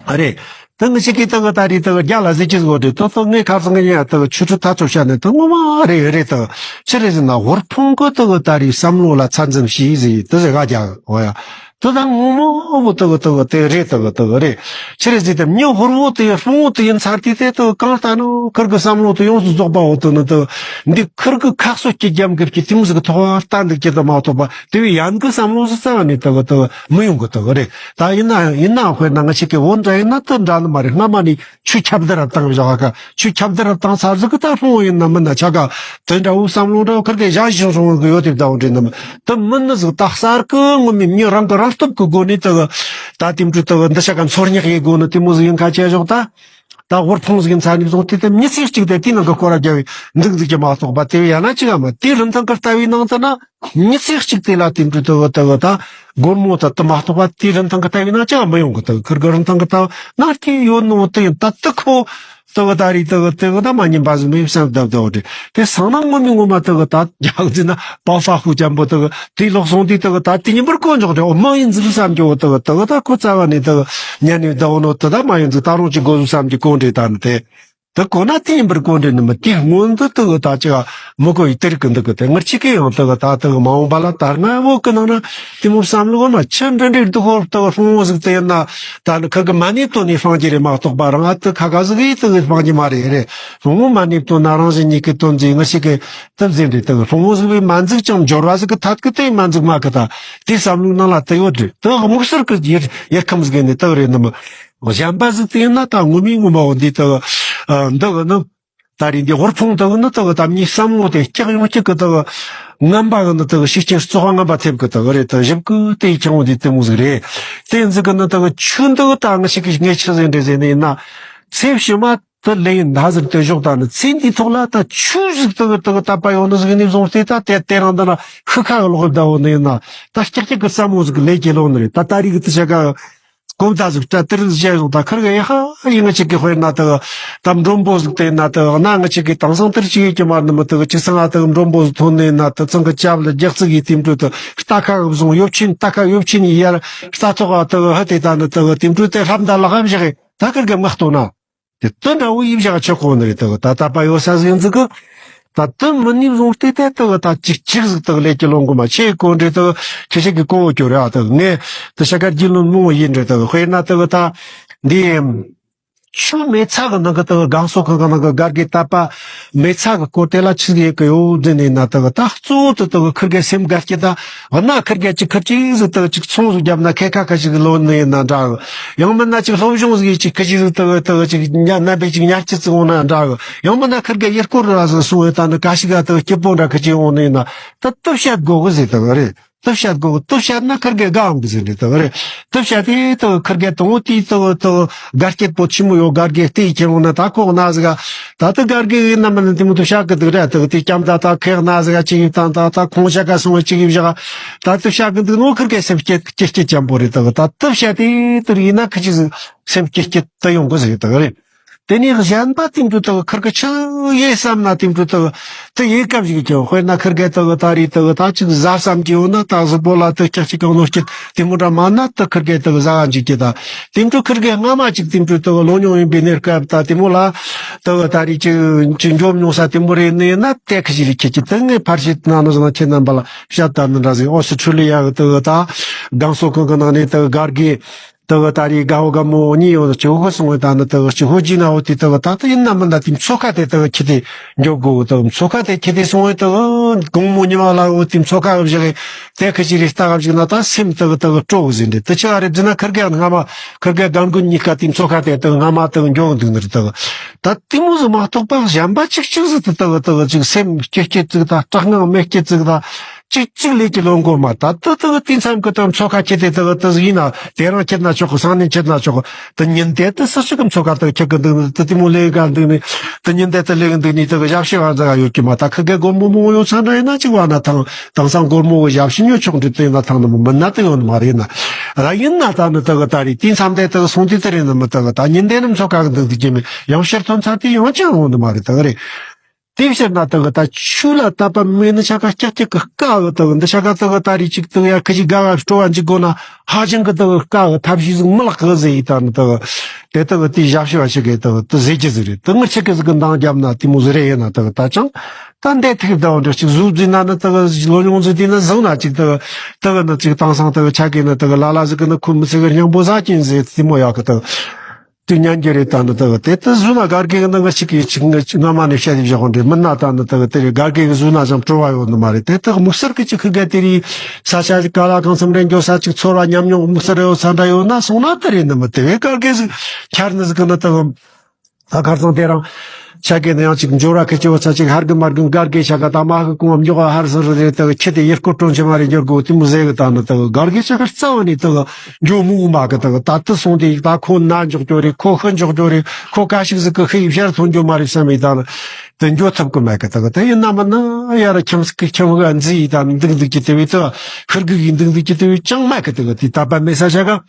རེད། དེ་ངི་ཞིག་གིས་དག་ད་རེད་དག་རྒྱ་ལ་ཟེར་གྱི་ཟིག་རེད། དེ་ད་ངས་ཁ་སང་གི་ཉིན་དག་ཆུ་ཁྲི་ཐག་ཆོད་བཤད་ནས་དེ་ངོ་མ་རེད་རེད་དག་ཆི་རེད་ཟེར་ན་དབུལ་ཕོངས་གི་དག་ད་རེད་བསམ་བློ་ལ་ཚད་འཛིན་བྱས་ཟེར་དེ་ཟེར་ག་རྒྱ་འོ་ཡ། དེ་ད་ངོ་མ་བོ་དག་དག་དེ་རེད་དག་དག་རེད། ཆི་རེད་ཟེར་དེ་མྱི་ཧུར་བོ་དེ་ཧྲུང་བོ་དེ་ཡིན་ཚར་དུས་དེ་དག་གང་ལྟ་ནོ་ཁིར་གི་བསམ་བློ་དེ་ཡོངས་སུ་རྫོགས་པ་བོ་དེ་ནི་དག་འདི་ཁིར་གི་ཁ་གསོ་སྐྱེ་རྒྱམ་གི་སྐྱེ་དེ་མོ་ཟིག་གི་ཐོག་ལྟ་འདུག་ཀྱི་དུ་མ་ཐོག་པ། དེ་བས་ཡན་གི་བསམ་བློ་ཟིག་རྩ་བ་ནས་དག་དག་མི་ཡོང་གི་དག་རེད། ད་ཡིན་ན་ཡིན་ན་དཔེར་ན་ང་ཆེ་གི་བོད་འདྲ་ཡིན་ན་དུ་འདྲ་ནི་མ་རེད། སྔ་མ་ནས་ཆུ་ཁྱབ་བརྡལ་བཏང་བཞག་ག་ཆུ་ཁྱབ་བརྡལ་བཏང་ཚར་ཟིག་གི་ད་ཧྲུང་བོ་ཡིན་ན་མིན་ན་ཆ་ག་དེ་འདྲ་བོ་བསམ་བློ་འདྲ་བོ་ཁིར་གི་གཞན་ཞིག་ཧྲུང་བོ་གི་ཡོད་དེ་བདག་འདྲ་ནི་མིན། དུ་མིན་ནི་ཟིག་ད་གསར་གི་ངོ་མའི་མྱི་རང་གི་རང་སྟོབས་གི་སྒོ་ནས་དུ་ད་དེ་འདྲ་དུ་འདི་ཆ་ག་འཚོལ་སྙེག་ཡེ་དགོ་ནི་དེ་མོ་ཟིག་ཡིན་ཁ་ཆེ་ཞོག་ད། ད་དབུལ་ཕོངས་ཟིག་ཡིན་ཚ་ནས་བཟུང་སྟེ་དེ་མི་ཚེ་གཅིག་དེ་དེའི་ནང་གི་སྐོར་ར་རྒྱབ་བའི་འདུག་འདུག་གི་མ་གཏོགས་པ། དེ་བས་ཡང་ན་ཅི་ག་མ་དེའི་རིན་ཐང་གི་ལྟ་བའི་ནང་དུ་ན་མི་ཚེ་གཅིག་དེ་ལ་དེ་འདྲ་དུ་དུ་དུ་ད་སྒོར་མོ་དུ་དུ་མ་གཏོགས་པ་དེའི་རིན་ཐང་གི་ལྟ་བའི་ནང་ཅི་ག་མི་ཡོང་གི། དུ་ཁིར་གི་རིན་ཐང་གི་ལྟ་བ་ན་དེ་ཡོད་ནོ་དེ་ཡིན། ད་དུ་ཁོ་དུ་ད་རེས་དུ་དུ་ད་མ་ཉན་པ་ཟིག་མེད་བསམ་བསྡད་བསྡད་འོ་དེ་དེ་སང་ན་ངོ་མི་ངོ་མ་དུ་ད་རྒྱག་ཟིན་ན་པའོ་ཧྥ་ཧུ་ཅམ་པོ་དུ་དེ་ལོག་སོང་དུས་དུ་ད་དེ་ཉིན་པར་གོ་འཇོག་དེ་འོ་མ་ཡིན་ཟིག་བསམ་གྱི་འོ་དུ་དུ་ད་ཁོ་རྩ་བ་ནས་དུ། ཉན་ནས་བསྡད་ནོ་དེ་ད་མ་ཡིན་ཚུལ་ད་རུང་ཅིག་དགོས་ཚུལ་བསམ་གྱི་གོ་འདྲེ་ད་ནི་དེ། དེ་གོ་ན་དེ་ཡིན་པར་གོ་འདྲེ་ནི་མི་དེ་སྔོན་དུ་དེ་གི་ད་ཅིག་མི་གོ་ཡི་དེར་གི་འདུག་གི་དེ་ངར་ཅིག་གི་ཡང་དེ་གི་ད་དེ་གི་མ་འོངས་པ་ལ་ད་སྔ་བོ་གི་ནང་ན་དེ་མོ་བསམ་བློ་ན་ཆི་འདྲ་འདྲའི་སྡུག་ཧོར་དེ་གི་ཧྲུང་བོ་ཟིག་དེ་ཡིན་ན་ད་ནི་ཁི་གི་མ་ནི་དོན་ནི་སྤང་གི་རེད་མ་གཏོགས་པ་རང་ཨ་དེ་ཁ་ཁ་ཟིག་གི་དེ་གི་སྤང་གི་མ་རེད་རེད། ཧྲུང་བོ་མ་ནི་དོན་ན་རང་བཞིན་ཉིད་ཀྱི་དོན་ཟིག་ངར་ཅིག་གི་དེ་ཟིན་རེད། དེ་གི་ཧྲུང་བོ་ཟིག་བའི་མ་འཛུགས་ཀྱང་འབྱོར་བ་ཟིག་གི་ཐད་གི་དེ་མ་འཛུགས་མ་གི་ད་དེ་བསམ་བློའི་ནང་ལ་དེ་ཡོད་རེད། དེ་དམིགས་བསལ་གི་ཡར་ཡར་ཁམས་ཟིག་ནི་དེ་རེད་ནི་མི། གཞན་པ་ཟིག་དེ་ཡིན་ན་ད་ངོ་མའི་ངོ་མ་བོ་འདི་དག་འདི་གི་ནི་ད་རེས་འདི་དབུལ་ཕོངས་དག་ནི་དག་ད་མྱི་བསམ་བློ་དེ་སྐྱག་ཡོང་སྐྱག་གི་དག་ངན་པ་གི་ནི་དག་ཤུགས་རྐྱེན་བཙོག་པ་ངན་པ་ཐེབས་གི་དག་རེད། དག་ཞིབ་གི་དེ་ཁྱང་བོ་འདི་དེ་མོ་ཟིག་རེད། དེ་ཟིག་གི་ནི་དག་ཆུ་འདི་ད་ང་ཞིག་གི་ངས་ཆི་ཟིག་འདྲ་ཟེར་ནི་ཡིན་ན་ཚེ་ཕྱི་མ་དེ་ལས་ཡིན་ད་ཟིག་དེ་ཞོག་ད་ནི་ཚེ་འདིའི་ཐོག་ལ་ད་ཆུ་ཟིག་དག་དག་དད་པ་ཡོང་ནི་ཟིག་ནས་བཟུང་སྟེ་ད་དེ་དེ་རང་འདི་ན་ཤི་ཁ་གི་ལོག་གི་ད་བོ་ནི་ཡིན་ན་ད་སྐྱག་སྐྱག་གི་བསམ་བློ་ཟིག་ལས་ཀྱི་ལོག་ནི་རེད། ད་ད་རེས་གི་དེ་ཆ་ག་གོམ་ད་ཟིག་སྐྲ་དེར་བཞག་ཡོང་ད་ཁར་གི་ཡ་ཧ་ཡིན་ང་ཅིག་གི་དཔེར་ན་དག་ད་མགྲོན་པོ་ཟིག་དེ་ན་དག་ན་ང་ཅིག་གི་དེང་སང་དེར་ཅིག་ཡོད་ཀྱི་མ་ནི་མི་དག་ཅིག་སང་ང་དག་མགྲོན་པོ་ཟིག་ཐོན་ནས་ན་དག་ཚང་གི་ཅབ་ལ་རྒྱག་ཚིག་གི་དེ་འཕྲོ་དག་རྟ་ཁ་གི་བཟུང་གཡོ་ཆེན་རྟ་ཁ་གཡོ་ཆེན་ཡར་རྟ་ཐོག་ག་དག་ཧ་དེ་ད་ནི་དག་དེ་འཕྲོ་དེ་ཧྲབ་འདར་ལ་ཧ་བཞག་གི་ད་ཁར་གི་མ་གཏོང་ན། དེ་དོན་འདྲ་བོ་ཡིབ་བཞག་ཆོག་གོ་ནི་རེད། དག་ད་ད་པ་ཡོད་ས་ཟིག་འཛི་གི་ད་དོན་མི་ནིབ་བཟུང་སྟེ་དེ་དག་ད་ཅིག་ཅིག་ཟིག་དག་ལས་ཀྱི་ལོང་གོ་མ་ཆེ་གོ་འདྲེ་དག་ཁྱེད་ཆེ་གི་གོ་བོ་ཅོ་རེ་ཨ། དག་ངས་དེ་ཤ་ཀར་གྱི་ལོན་མོ་ཡིན་འདྲེ་དག་དཔེར་ན་དག་ད་འདི་ཆུ་མེ་ཚ་གི་ནང་གི་དག་སྒང་སོ་གང་གི་ནང་གི་སྒར་གི་ད་པ་མེ་ཚ་གི་སྐོར་དེ་ལ་ཆི་ཟིག་ཡོད་གི་ཡོད་འཛི་ནས་ན་དག་ད་གཙོ་བོ་དུ་དག་ཁིར་གི་སེམས་དགའ་སྐྱིད་ད། འོ་ན་ཁིར་གེ་ཅིག་ཁིར་ཅིག་ཟིག་དག་ཅིག་ཚོང་ཟིག་བརྒྱབ་ན་ཁེ་ཁ་ཁ་ཞིག་ལོན་ནི་ཡིན་ན་འདྲ་གི། ཡང་མིན་ན་ཅིག་སློབ་སྦྱོང་ཟིག་ཅིག་ཁི་ཅིག་ཟིག་དག་དག་ཅིག་ཉ་ནམ་པའི་ཅིག་ཉ་སྐྱིད་ཟིག་འོང་ན་འདྲ་གི། ཡང་མིན་ན་ཁིར་གེ་ཡུལ་སྐོར་ར་ཟིག་སོང་བས་ད་ནི་ཀ་ཤི་ག་དག་སྐྱིད་པོ་འདྲ་ཁི་ཅིག་འོང་ནི་ཡིན་ན་ད་དུ་བཤད་དགོ་གི་ཟིག་དག་རེད། དུ་བཤད་དགོ་གི། དུ་བཤད་ན་ཁིར་གེ་དགའ་འོང་གི་ཟིག་རེད་དག་རེད། དུ་བཤད་དེ་དག་ཁིར་གེ་དང་བོ་དེ་དག་དག་དགའ་སྐྱིད་པོ་ཆི་མོ་ཡོད་དགའ་སྐྱིད་དེ་ཁྱེར་འོང་ན་ད་ཁོག་ན་ཟིག་ག་ད་ལྟ་གར་གི་ཡིན་ན་མིན་ན་དེ་མོ་དུ་བཤད་གི་འདུག་ར། དག་དེ་སྐྱམ་ད་ད་ཁེག་ན་ཟིག་ཅིག་ཡིབ་དང་ད་ད་ཁོང་བཤད་ག་སོང་བ་ཅིག་ཡིབ་བཞག་ད་དུ་བཤད་གི་འདུག་ནོ་ཁིར་གེ་སེམས་སྐྱིད་སྐྱིད་སྐྱིད་ཅན་པོ་རེད། དག་ད་དུ་བཤད་དེ་དུ་ཡིན་ན་ཁི་ཅིག་སེམས་སྐྱིད་སྐྱིད་དུ་ཡོང་གི་ཟིག་དག་རེད། དེ་ནས་གཞན་པ་དེ་འདྲ་དག་ཁིར་གི་ཆི་ཡེ་བསམ་ན་དེ་འདྲ་དག་དུ་ཡེ་སྐབས་ཤིག་ཀྱང་དཔེར་ན་ཁིར་གེ་དག་ད་རེས་དག་ད་ཅིག་ཟ་བསམ་གྱི་ཡོད་ན་ད་གཟུགས་པོ་ལ་དུ་སྐྱིད་ཅིག་གང་ནོ་སྐྱིད་དེ་མོ་འདྲ་མ་ན་དུ་ཁིར་གེ་དག་ཟ་ག་འཇིག་གི་ད། དེ་འཕྲོ་ཁིར་གེ་སྔ་མ་ཅིག་དེ་འཕྲོ་དུ་ལོ་ཉུང་ཡིན་པའི་གནས་སྐབས་ད་དེ་མོ་ལ་དུ་ད་རེས་ཅིག་ཅིག་འཇོམས་མྱོང་ས་དེ་མོ་རེད་ནི་ན་དེ་ཁི་ཞིག་རེད། ཁྱེད་ཀྱི་དུ་ངས་ཕར་ཞིག་ན་ནི་ཟང་ཁྱེད་རྣམ་པ་ལ་བཤད་ད་ནི་འདྲ་ཟིག་ཨོ་སི་ཁྲུ་ལི་ཡ་གི་དུ་ད་སྒང་སོ་ཁང་གི་ནང་ནས་དུ་སྒར་གི་དུ་ད་རེས་དགའ་བོ་དགའ་མོ་གཉིས་ཡོད་ཅིག་ཧོ་སོང་བས་ད་ནི་དུ་ཅིག་ཧོ་ཇི་ན་ཧོ་དེ་དུ་ད་དུ་ཡིན་ན་མིན་ན་དེ་མཚོ་ཁ་དེ་དུ་ཁྱེད་དེ་འཇོག་དགོས་དུ་མཚོ་ཁ་དེ་ཁྱེད་དེ་སོང་བས་དུ་དགོང་མོ་ཉི་མ་ལ་འོ་དེ་མཚོ་ཁ་གི་བཞག་གི་དེ་ཁི་ཅིག་རེ་ལྟ་ག་བཞག་ན་ད་སེམས་དག་དག་སྤྲོ་གི་ཟིན་རེད། དེ་ཆི་ག་རེད་ཟེར་ན་ཁིར་གེ་སྔ་མ་ཁིར་གེ་སྒང་དགོན་གཉིས་ཀ་དེ་མཚོ་ཁ་དེ་དག་སྔ་མ་དག་འགྱོ་འདུག་ནི་རེད་དག་ད་དེ་མོ་ཟིག་མ་གཏོགས་པ་གཞན་པ་ཅིག་ཅིག་ཟིག་དེ་དག་དག་ཅིག་སེམས་སྐྱིད་སྐྱིད་ཅིག་ད་སྐྲག་སྣང་མེད་སྐྱིད་ཅིག་ད་ཅིག་ཅིག་ལས་ཀྱི་ལོ་འགོ་མ་ད་དེ་དག་དེ་མཚམས་ཀྱི་དག་མཚོ་ཁ་ཁྱེད་དེ་དག་དེ་ཟིག་ཡིན་ན་དེ་རང་ཁྱེད་ན་ཆོག་གི། སང་ཉིན་ཁྱེད་ན་ཆོག་གི། དེ་ཉིན་དེ་དེ་སུ་ཞིག་གི་མཚོ་ཁ་དག་ཁྱེད་གི་འདུག་ནི་དེ་དེ་མོ་ལས་ག་འདུག་ནི་དེ་ཉིན་དེ་དེ་ལས་གི་འདུག་ནི་དག་ཞབས་ཕྱི་བ་ཛ་ག་ཡོད་ཀྱི་མ་ད་ཁི་གེ་སྒོར་མོ་མོ་ཡོད་ཚ་འདྲ་ཡིན་ན་ཅིག་བ་ན་ཐང་། དེང་སང་སྒོར་མོ་གི་ཞབས་ཕྱི་ཉོ་ཆོག་འདྲི་དེ་ན་ཐང་ནི་མོ་མིན་ན་དེ་ཡོང་ནི་མ་རེད་ན། ར་ཡིན་ན་ད་ནི་དག་ད་རེད་དེ་མཚམས་དེ་དག་སོང་དུས་དེ་རེད་ནི་མི་དག་ད་ཉིན་དེ་ནི་མཚོ་ཁ་གི་འདུག་འདུག་ཀྱི་མེད་ཡང་ཕྱིར་ཐོན་ཚར་དུས་ཡང་ཅང་འོང་ནི་མ་རེད་དག་རེད། དེ་ཕྱིར་ན་དེ་གི་ད་ཆོས་ལ་དད་པ་མེད་ནི་ཆ་ག་སྐྱག་སྐྱག་གི་དཀའ་གི། དེ་གི་འདི་ཆ་ག་དེ་གི་ད་རེས་ཅིག་དེ་གི་ཡ་ཁི་ཅིག་དགའ་བ་སྤྲོ་བ་འཇིག་དགོས་ན་ཧ་ཅང་གི་དེ་གི་དཀའ་གི། ཐབས་ཤེས་ཟིག་མི་ལག་གི་ཟེར་ཡི་ད་ནི་དེ་གི་དེ་དེ་གི་དེའི་ཞབས་ཕྱི་བ་ཞིག་གི་དེ་གི་དེ་ཟེར་གྱི་ཟིག་རེད། དེ་ངི་ཆི་གི་ཟིག་གི་འདང་བརྒྱབ་ན་དེ་མོ་ཟིག་རེད། ཡིན་ན་དེ་གི་ད་ཅང་ད་འདས་ཐིག་ཟླ་བ་འདྲ་ཅིག་བཟོ་བཟོས་ན་ནི་དེ་གི་ལོ་ཉུང་ཟིག་དེ་ན་བཟང་ན་ཅིག་དེ་གི་དེ་གི་ནི་ཅིག་དེང་སང་དེ་གི་ཆ་གི་ནི་དེ་གི་ལ་ལ་ཟིག་གི་ནི་ཁོ་མི་ཚེ་གི་སྙིང་པོ་ཟ་གྱིན་ཟེར་དེ་མོ་ཡག་གི་དེ་གི་དེ་ཉན་རྒྱུ་རེད། ད་ནི་དེ་གི་དེ་དེ་བཟོས་ན་གར་གི་གི་ནི་ངི་ཆི་གི་ཅིག་ངི་སྔ་མ་ནས་བཤད་དེ་བཞག་གོ་འདྲ་མིན་ན། ད་ནི་དེ་གི་དེ་རེད། གར་གི་གི་བཟོས་ན་ཅང་སྤྲོ་བ་ཡོད་ནི་མ་རེད། དེ་དེ་གི་དམིགས་བསལ་གི་ཅིག་ཁི་ག་དེ་རེད། ས་ཆ་ཅིག་ག་ལ་གང་འཚམ་རེ་འགྱོ་ས་ཅིག་ཚོར་བ་ཉམས་མྱོང་དམིགས་བསལ་རེ་ཡོད་ས་འདྲ་ཡོད་ན་སོང་ན་དེ་རེད། ནི་མི་དེ་བས་གར་གི་ཟིག་འཁྱར་ནི་ཟིག་གི་ནི་དེ་གི་ད་ཁར་སང་དེ་རིང་ཆ་གི་ནི་ཡང་ཅིག་འབྱོར་བ་ཁི་ཅི་བོ་ཚ་ཅིག་ཧར་གི་མར་གི་གར་གི་ཆ་ག་ད་མ་ཧི་གོང་མགྱོགས་ཧར་སི་རི་རེ་དེ་གི་ཁྱི་དེ་ཡིར་སྐོར་གྲོན་ཆེ་མ་རེ་འགྱོ་དགོས་དེ་མོ་ཟེར་གི། ད་ནི་དེ་གི་གར་གི་ཆ་ག་རྩ་བ་ནས་དེ་གི་འགྱོ་མུ་མ་གི། དེ་གི་ད་དེ་སོང་དེ་ད་ཁོ་ན་འཇོག་རྒྱུ་རེད། ཁོ་ཤི་འཇོག་རྒྱུ་རེད། ཁོ་ག་ཞིག་ཟིག་གི་ཤི་ཡི་ཕྱིར་ཐོན་རྒྱུ་མ་རེད་བསམ་ཡི་ད་ནི་དེ་འགྱོ་ཐུབ་གི་མ་གི། དེ་གི་དེ་ཡིན་ན་མིན་ན་ཡ་ར་ཁྱིམ་ཟིག་གི་ཁྱིམ་གི་འཛི་ཡི་ད་ནི་འདུག་འདུག་གི་དེ་བས་དེ་ཤི་རྒུག་གི་འདུག་འདུག་གི་དེ་བས་ཅང་མ་གི། དེ་གི་དེ་ད་པ་མེད་ས་ཆ་ག་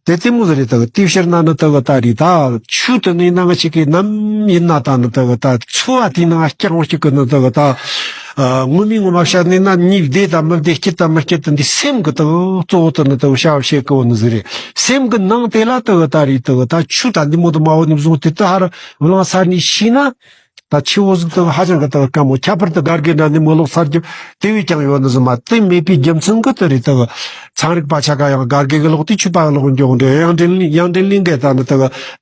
དེ་དེ་མོ་ཟིག་རེད། དེ་གི་དེའི་ཕྱིར་ན་ནི་དེ་གི་ད་རེད། ད་ཆོས་དེ་ནི་ནང་ཞིག་གི་ནམ་ཡིན་ན་ད་ནི་དེ་གི་ད་འཚོ་བ་དེའི་ནང་རྐྱང་བ་ཞིག་གི་ནི་དེ་གི་ད་ཨ་ངོ་མའི་ངོ་མ་བཤད་ནི་ན་མྱི་བདེ་དང་མི་བདེ་སྐྱིད་དང་མི་སྐྱིད་དེ་འདི་སེམས་གི་དེ་གི་གཙོ་བོ་དེ་ནི་དེ་གི་བྱ་བ་བྱེད་གི་བོ་ནི་ཟིག་རེད། སེམས་གི་ནང་དེ་ལ་དེ་གི་ད་རེད། དེ་གི་ད་ཆོས་ད་འདི་མོ་དེ་མ་བོ་ནི་བཟུང་དེ་དེ་ཧར་བླངས་ས་ནི་ཤེས་ན། ད་ཆེ་བོ་ཟིག་དང་ཧ་ཅང་གི་དང་དཀའ་མོ། ཁྱད་པར་དུ་གར་གི་འདྲ་ནི་མོ་ལོག་ཚར་རྒྱུ་དེ་བས་ཀྱང་ཡོད་ནི་ཟིག་མ། དེ་མེད་པའི་རྒྱུ་མཚན་གི་དེ་རེད། ད་ཚན་རིག་པ་ཆ་ག་ཡང་གར་གི་གི་ལོག་དེ་ཆོས་པ་གི་ལོག་འགྱོ་འདྲ། ཡང་འདྲེན་ཡང་འདྲེན་ལིང་གི་ད་ནི་ད་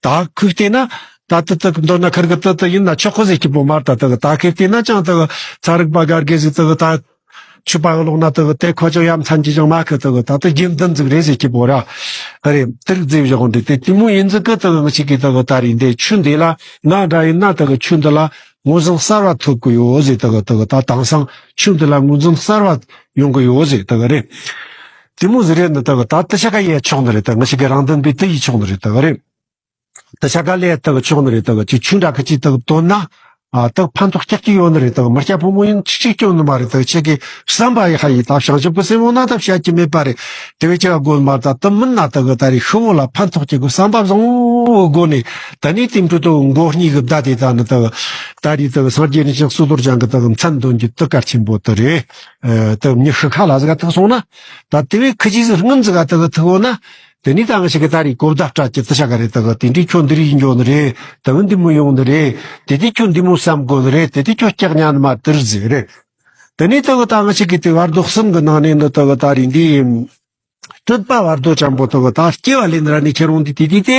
ད་ཁུག་བལྟས་ན་ད་ད་ད་མདོར་ན་ཁར་གི་ད་ད་ཡིན་ན་ཆོག་གི་ཟེར་གི་བོ་མ། ད་ད་ད་ཁུག་བལྟས་ན་ཅང་ད་ཚན་རིག་པ་གར་གི་ཟིག་ད་ད་ཆོས་པ་གི་ལོག་ན་དེ་གི་དེ་ཁོ་ཅག་ཡ་མཚན་གྱི་ཅང་མ་ཁི། དེ་གི་ད་དེ་རྒྱུན་ལྡན་ཟིག་རེད་ཟེར་གི་བོ་ར་རེད། དེ་རིགས་ཟེར་བཞག་འདྲ། དེ་དེ་མོ་ཡིན་ཟིག་གི་དེ་གི་ང་ཞིག་གི་དེ་གི་ད་རེད། འདི་ཆོས་འདི་ལ་ང་འདྲ་ཡིན་ན་དེ་གི་ཆོས་འདི་ལ་ངོས་འཛིན་གསར་བ་ཐོབ་གི་ཡོད་ཟེར། དེ་གི་དེ་གི་ད་དེང་སང་ཆོས་འདི་ལ་ངོས་འཛིན་གསར་བ་ཡོང་གི་ཡོད་ཟེར། དེ་གི་རེད། དེ་མོ་ཟིག་རེད། ནི་དེ་གི་ད་དེ་ཆ་ག་ཡེ་ཆོག་ནི་རེད། དེ་ང་ཞིག་གི་རང་དོན་པའི་དེ་ཡེ་ཆོག་ནི་རེད། དེ་གི་རེད། དེ་ཆ་ག་ལས་དག་ཆོག་ནི་རེད། དག་ཅིག་ཆུང་འདྲ་ཁི་ཅིག་དག་བཏོན་ན། ཨ་དག་ཕན་ཐོགས་ཀྱག་ཀྱི་ཡོད་ནི་རེད། དག་མི་སྐྱ་ཕོ་མོ་ཡིན་ཅིག་ཅིག་སྐྱོན་ནི་མ་རེད། དག་ཁྱེད་ཀྱི་བསམ་པ་ཡི་ཧ་ཡི་ད་བྱང་ཆུབ་ཀྱི་སེམས་འོང་ན་ད་བཤད་ཀྱི་མེད་པ་རེད། དེ་བས་ཅི་ག་དགོས་མ། ད་དེ་མིན་ན་དག་ད་རེད་ཤི་བོ་ལ་ཕན་ཐོགས་ཀྱི་གི་བསམ་པ་བཟང་བོ་དགོས་ནས། ད་ནི་དེ་འཕྲོ་དུ་མགོ་གཉིས་གི་བདའ་དེ་ད་ནི་དག་ད་རེད་དག་སངས་རྒྱས་རིན་ཆེན་བསོད་རྡོར་ཅན་གི་དག་མཚན་འདོན་རྒྱུ་དེ་གལ་ཆེན་པོ་དེ་རེད། ཨ་དག་མྱི་ཤི་ཁ་ལ་ཟིག་ག་ཐུག་སོང་ན། ད་དེ་བས་ཁི་ཅིག་ཟིག་སྔོན་ཟིག་ག་དག་ཐུག་འོང་ན། དེ་ནས་ད་ང་ཞིག་གི་ད་རེས་གོ་བརྡ་སྤྲད་ཀྱི་དེ་ཆ་ག་རེད། ད་གི་དེ་འདྲའི་ཁྱོད་འདི་རིགས་འགྱོ་ནི་རེད། ད་གི་འདི་མོ་ཡོང་ནི་རེད། དེ་དེ་ཁྱོད་འདི་མོ་བསམ་དགོས་ནི་རེད། དེ་དེ་ཁྱོད་སྐྱག་ཉན་ནི་མ་དེ་རིགས་ཟིག་རེད། དེ་ནས་ད་གི་ད་ང་ཞིག་གི་དེ་བར་དོ་གསུམ་གི་ནང་ནས་ནི་ད་གི་ད་རེས་འདི་སྤྲུལ་པ་བར་དོ་ཅན་པོ་ད་གི་ད་སྐྱེ་བ་ལེན་ར་ནི་ཁྱེད་རང་འདི་དེ་དེ་དེ་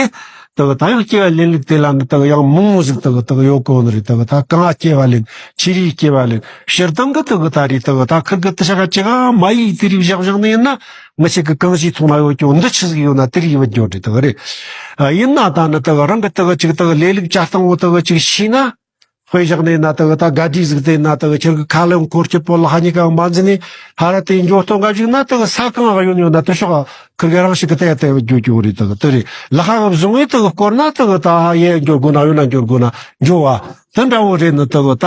ད་གི་ད་ཡང་སྐྱེ་བ་ལེན་ལུགས་དེ་ལ་ནི་ད་གི་ཡང་མང་བོ་ཟིག་ད་གི་ད་གི་ཡོད་གོ་ནི་རེད། ད་གི་ད་གང་ང་སྐྱེ་བ་ལེན། ཆི་རིགས་སྐྱེ་བ་ལེན། སྤྱིར་བཏང་གི་ད་གི་ད་རེས་ད་གི་ད་ཁིར་གི་དེ་ཆ་ག་ཅི་ག་མ་ཡིག་དེ་རིགས་བཞག་བཞག་ནི་ཡིན་ན། ང་ཞིག་གི་གང་ཞིག་མཐོང་ན་ཡོད་ཀྱང་འདི་ཆི་ཟིག་ཡོད་ན་དེ་རིགས་ཡོད་འགྱོ་འདྲི་དག་རེད། ཨ་ཡིན་ན་ད་ནི་དག་རང་གི་དག་ཅིག་དག་ལས་ལུགས་བྱ་སྟངས་བོ་དག་ཅིག་ཤེས་ན། དཔེ་བཞག་ནས་ན་དག་ད་དགའ་སྡིག་ཟིག་དེ་ན་དག་ཁྱེད་ཀྱི་ཁ་ལོན་འཁོར་གྱི་པོ་ལ་ཧ་ཉི་ག་མ་འཛིན་ནས་ཧ་ར་དེ་འགྱོ་སྟོང་ག་བཞུགས་ན་དག་ས་གང་ང་ཡོད་ཡོད་ན་དེ་ཤོག་ཁིར་ག་རང་ཞིག་གི་དེ་དེ་འགྱོ་འགྱོ་རེད། དག་དེ་རེད་ལ་ཧ་ག་བཟུང་བས་དག་སྐོར་ན་དག་ད་ཧ་ཡེ་འགྱོ་དགོས་ན་ཡོད་ན་འགྱོ་དགོས་ན་འགྱོ་བ། དེ་འདྲ་བོ་རེད། ནི་དེ་གི་ད་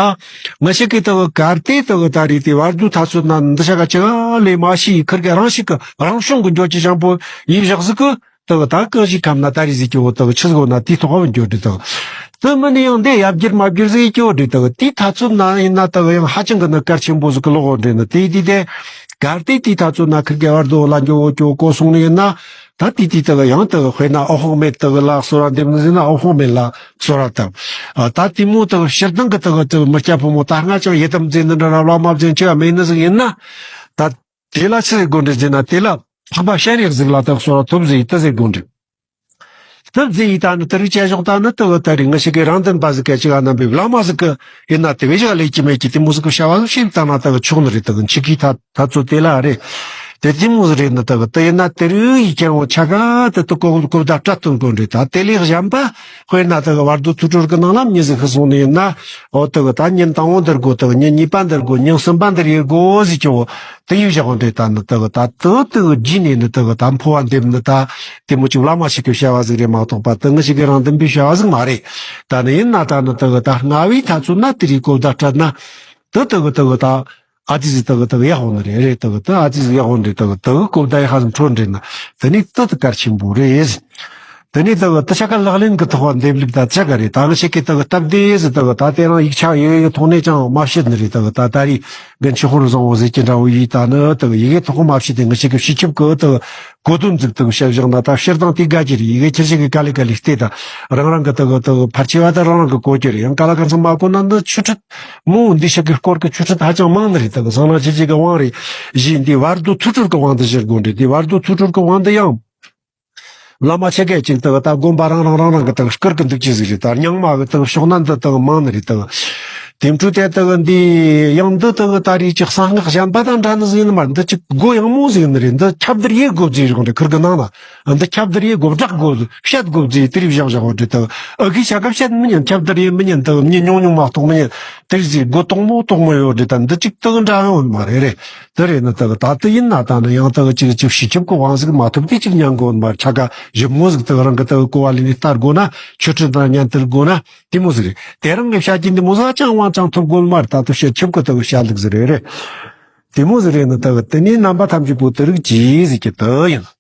ང་ཞིག་གི་དེ་གི་གར་དེ་དེ་གི་ད་རེད། དེ་བར་དུ་ཐ་ཚོད་ན་འདི་ཤ་ག་ཅི་ག་ལས་མ་ཤེས་ཁིར་གི་རང་ཞིག་གི་རང་བྱུང་གི་འགྱོ་ཅི་ཞང་པོ་ཡིབ་བཞག་ཟིག་གི་དེ་གི་ད་གང་ཞིག་ཁམ་ན་ད་རེད་ཟིག་གི་འོ་དེ་གི་ཆི་ཟིག་འོ་ན་དེ་ཐོག་བ་འགྱོ་འདྲི་དེ་གི་དེ་མིན་ནི་ཡང་འདི་ཡབ་རྒྱུར་མ་བརྒྱུར་ཟིག་གི་འོ་འདྲི་དེ་གི་དེ་ཐ་ཚོད་ན་ཡིན་ན་དེ་གི་ཡང་ཧ་ཅང་གི་ནི་གལ་ཆེན་པོ་ཟིག་གི་ལོག་འོ་འདྲི་ནི་དེ་དེ་དེ་གར་དེ་དེ་ཐ་ཚོད་ན་ཁིར་གི་བར་དུ་ལ་འགྱོ་འོ་འགྱོ་གོ་སོང་ནི་ཡིན་ན། ད་དེ་དེ་དེ་གི་ཡང་དེ་གི་དཔེར་ན་ཨོ་ཧོང་མེད་དེ་གི་ལ་གསོལ་བ་འདེབས་ནི་ཟིན་ན་ཨོ་ཧོང་མེད་ལ། གསོལ་ར་བཏབ། ཨ་ད་དེ་མོ་དག་སྤྱིར་བཏང་གི་དག་དག་མི་སྐྱ་ཕོ་མོ་ད་སྔ་ཅང་ཡི་དམ་འཛིན་ནི་འདྲ་ར་བླ་མ་འཛིན་ཅི་ཡང་མེད་ནི་ཟིག་ཡིན་ན། ད་དེ་ལ་ཆི་ཟིག་དགོས་འདྲི་ཟེར་ན་དེ་ལ་འཕགས་པ་སྤྱན་རས་གཟིགས་ལ་དག་གསོལ་ར་ཐོབ་ཟེར་ཡི་ད་ཟེར་དགོས་འདྲི། ཐབས་ཟེར་ཡི་ད་ནི་དེ་རིགས་བྱས་ཞོག་ད་ནི་དག་ད་རེས་ང་ཞིག་གི་རང་དོན་པ་ཟིག་གི་ཅི་ག་རྣམ་པའི་བླ་མ་ཟིག་གི་ཡིན་ན་དེ་བས་ཞིག་ལས་ཀྱི་མེད་ཀྱི་དེ་མོ་ཟིག་གི་བྱ་བ་ཟིག་བྱས་བཏང་ན་དག་ཆོག་ནི་རེད། དག་འཆི་གི་ད། ད་ཚོད་དེ་ལ་རེད། དེ་དེ་མོ་ཟིག་རེད། ནི་དག་དེ་ཡིན་ན་དེ་རུ་ཡི་ཁྱེར་འོང་ཆ་ག་དེ་དུ་གོ་གོ་ད་སྤྲད་དོན་དགོས་རེད། ད་དེ་ལས་གཞན་པ་དཔེར་ན་དག་བར་དུ་ཐུགས་སྒྲུབ་ཀྱི་ནང་ལ་མྱི་ཟིག་ཤི་སོང་ནི་ཡིན་ན། འོ་དག་ད་ཉིན་དང་པོ་འདིར་དགོས། དག་ཉིན་གཉིས་པ་འདིར་དགོས། ཉིན་གསུམ་པ་འདིར་ཡེ་དགོས་ཟིག་ཀྱང་དེ་ཡི་བཞག་འོང་རེད། ད་ནི་དག་ད་དུ་དུ་རྗེས་ནས་ནི་དག་ད་འཕོ་བ་འདེབས་ནི་ད་དེ་མོ་ཅིག་བླ་མ་ཞིག་གི་བྱ་བ་ཟིག་རེད་མ་གཏོགས་པ་དུ་ང་ཞིག་གི་རང་དོན་པའི་བྱ་བ་ཟིག་མ་རེད། ད་ནི་ཡིན་ན་ད་ནི་དག་ད་སྔ་བའི་ཐ་ཚོད་ན་དེ་རིགས་གོ་བརྡ་སྤྲད་ན་དུ་དག་དག་ད། ཨ་ཙི་ཟིག་དག་དག་ཡག་ཧོ་ནི་རེད། རེད་དག་དག་ཨ་ཙི་ཟིག་ཡག་ཧོ་ནི་རེད། དག་དག་གོ་བརྡ་ཡག་ཧ་ཟིག་འཕྲོད་འདྲེ་ན་དེ་ནི་དུ་དུ་གལ་ཆེན་པོ་རེད། དེ་ནས་དག་དེ་ཆ་ག་ལག་ལེན་གྱི་ཐོག་འདེབས་ལུགས་ད་ཆ་ག་རེད། ད་ང་ཆེ་གེ་དག་སྟབས་བདེ་ཟིག་དག་ད་དེ་རང་ཡིག་ཆ་ཡོད་ཡོད་ཐོག་ནས་ཀྱང་མ་བཤད་ནི་རེད། དག་ད་ད་རེས་གི་མཆོད་འཁོར་བཟང་བོ་ཟེར་གྱི་འདྲ་བོ་ཡིས་ད་ནི་དག་ཡི་གེ་ཐོག་མ་བཤད་དེ་ང་ཆེ་གེ་སྤྱི་ཁྱབ་གི་དག་གོ་དོན་ཟིག་དག་བཤད་བཞག་ན་ད་སྤྱིར་བཏང་དེ་དགའ་གི་རེད། ཡི་གེ་ཁྱེར་ཆེ་གེ་ག་ལེ་ག་ལེ་བལྟས་ད་རང་རང་གི་དག་དག་ཕལ་ཆེ་བ་ད་རང་རང་གི་གོ་གི་རེད། ཡང་ག་ལ་ག་ཚང་མ་གོ་ན་འདི་ཆོས་ཁྲིད་མོ་འདི་ཆེ་གེ་སྐོར་གི་ཆོས་ཁྲིད་ཧ་ཅང་མང་ནི་རེད། དག་བཟང་ན་ཆེ་ཆེ་གེ་དབང་རེད། གཞི་འདི་བར་དོ་ཐུགས་སྒྲུབ་གི་དབང་དུ་བཞག་དགོས་རེད། དེ་བར་དོ་ཐུགས་སྒྲུབ་གི་དབང་དུ་ཡང་བླ་མ་ཆེ་གེ་ཅིག་དག་ད་དགོན་པ་རང་རང་རང་རང་གི་དག་སྐོར་གི་འདུག་ཅི་ཟིག་རེད། ད་རྙིང་མ་གི་དག་ཕྱོགས་ན་འདི་དག་མང་ནི་རེད། དག་དེ་འཕྲོས་དེ་དག་འདི་ཡང་འདི་དག་ད་རེས་ཀྱི་གསང་སྔགས་གཞན་པ་དང་འདྲ་ནི་ཟིག་ཡིན་ནི་མ་རེད། འདི་ཅིག་སྒོ་ཡང་མོ་ཟིག་ཡིན་ནི་རེད། འདི་ཁྱབ་བརྡལ་ཡེད་དགོས་ཟིག་རེད། ཁུར་གི་ནང་ན་འདི་ཁྱབ་བརྡལ་ཡེད་དགོས། བསྒྲགས་དགོས་ཟིག་བཤད་དགོས་ཟིག་དེ་རིགས་བཞག་བཞག་འོ་འདྲ་དག་ཨ་གི་ཆ་ག་བཤད་མི་ཉན། ཁྱབ་བརྡལ་ཡེད་མི་ཉན། དག་མི་ཉན་ཉུང་ཉུང་མ་གཏོགས་མི་ཉན། དེ་རིགས་ཟིག་སྒོ་དོག་མོ་དོག་མོ་ཡོད་འདྲ་དག་འདི་ཅིག་དག་འདྲ་ཡོད་མ་རེད་རེད། དེ་རེད་ནི་དག་ད་དེ་ཡིན་ན་ད་ནི་ཡང་དག་ཅིག་ཅིག་སྤྱི་ཁྱབ་ཀྱི་དབང་ཟིག་མ་ཐོབ་དེ་ཅིག་ཉན་དགོས་མ་རེད། ཆ་ག་ཞིབ་མོ་ཟིག་དག་རང་གི་དག་གོ་བ་ལེན་ནས་ལྟ་དགོས་ན། ཆོས་ཁྲིད་དང་ཉན་ཐལ་དགོས་ན་དེ་མོ་ཟིག་རེད། དེ་རང་གི་བཤད་རྒྱུ་འདི་མོ་ཟིག་ཅང་དབང་ཅང་ཐོབ་དགོས་མ་རེད། ད་དུ་སྤྱི་ཁྱབ་ཀྱི་དག་བཤད་ལུགས་ཟིག་རེད་རེད། དེ་མོ་ཟིག་རེད་ནི་དག་དེ་ནས་རྣམ་པ་ཐམས་ཅད་པོ་དེ་རིགས་ཀྱིས་ཟིག་གི་དག་ཡིན།